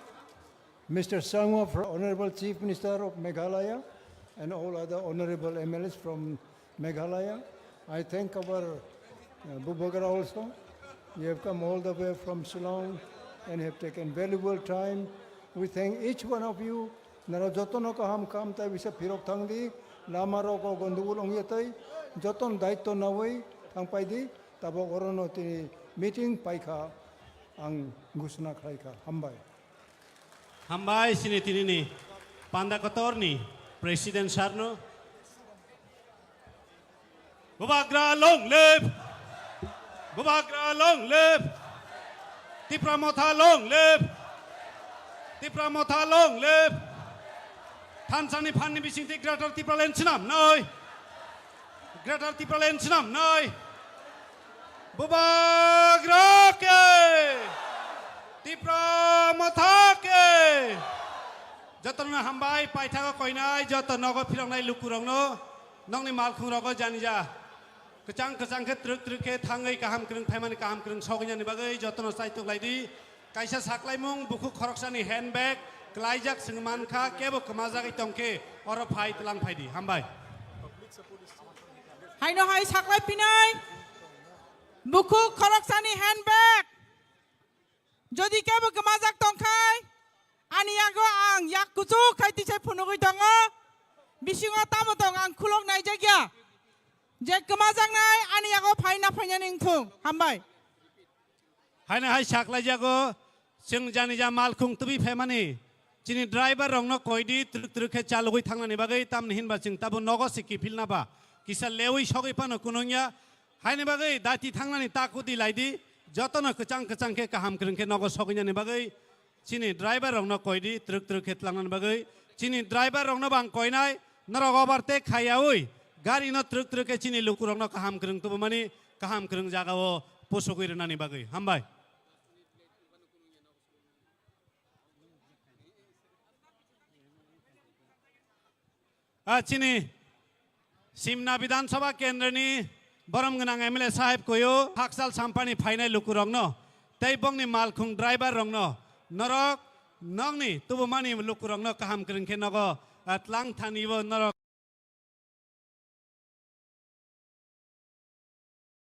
Mister Sangma, Honorable Chief Minister of Meghalaya, and all other honorable M L As from Meghalaya. I thank our, uh, Bubagra also. You have come all the way from Shillong and have taken valuable time. We thank each one of you. Nara jotono kaham kam tai bisa phirok thangdi, lama rok o gondogol ongya tai, joton daitto nawi thangpaidi, tabok orono tini meeting paikha, ang gusna khlaikha. Hambai. Hambai sini tinini panda kotorni President Sarno. Bubagra long live! Bubagra long live! Tipra Motha long live! Tipra Motha long live! Thansani phanni bisingtwi Greater Tipraland swnamnai! Greater Tipraland swnamnai. Bubagra ke! Tipra Motha ke! Jotono hambai paithago koinai joto nogo phiroknai lukurokno nokni malkhungrogo janija. Kwchang kwchang khe twrwk twrwk khe thangwi kaham kwrwng phaimani kaham kwrwng sogwinani bagwi jotono chaitok laidi. Kaisa saklaimung bukhuk khoroksani handbag klaijak chwng mankha, kebo kwmajagwi tongkhe oro phai tlang phaidi. Hambai. Haino hai saklai pinai bukhuk khoroksani handbag. Jodi kebo kwmajak tongkhai ani yago ang yak kuchuk khai tisai phunugwi tongo. Bisingo tamo tong ang khulok naijakya. Je kwmajaknai ani yago phaina phainani wngthung. Hambai. Haino hai saklaijago, chwng janija malkhung tubui phaimani, chini driver rokno koidi twrwk twrwk khe chalogwi thangnani bagwi, tamni hinba chwng tabo nogo se kiphilna ba, kisa lewi sogwi phano kunungya, haini bagwi dati thangnani ta kudi laidi, jotono kwchang kwchang khe kaham kwrwng khe nogo sogwinani bagwi, chini driver rokno koidi twrwk twrwk khe tlangnani bagwi, chini driver rokno bo ang koinai, norok overtake khaiyaui, gari no twrwk twrwk khe chini lukurokno kaham kwrwng tubumani, kaham kwrwng jagao pusugwi rwnani bagwi. Hambai. Ah, chini Simna Bidhan Sabha Kendra ni borom gwnang M L A sahib koyo Hakchal Sampani phainai lukurokno tei bongni malkhung driver rokno norok Nokni tubumani lukurokno kaham kwrwng khe nogo, ah, tlang thani bo norok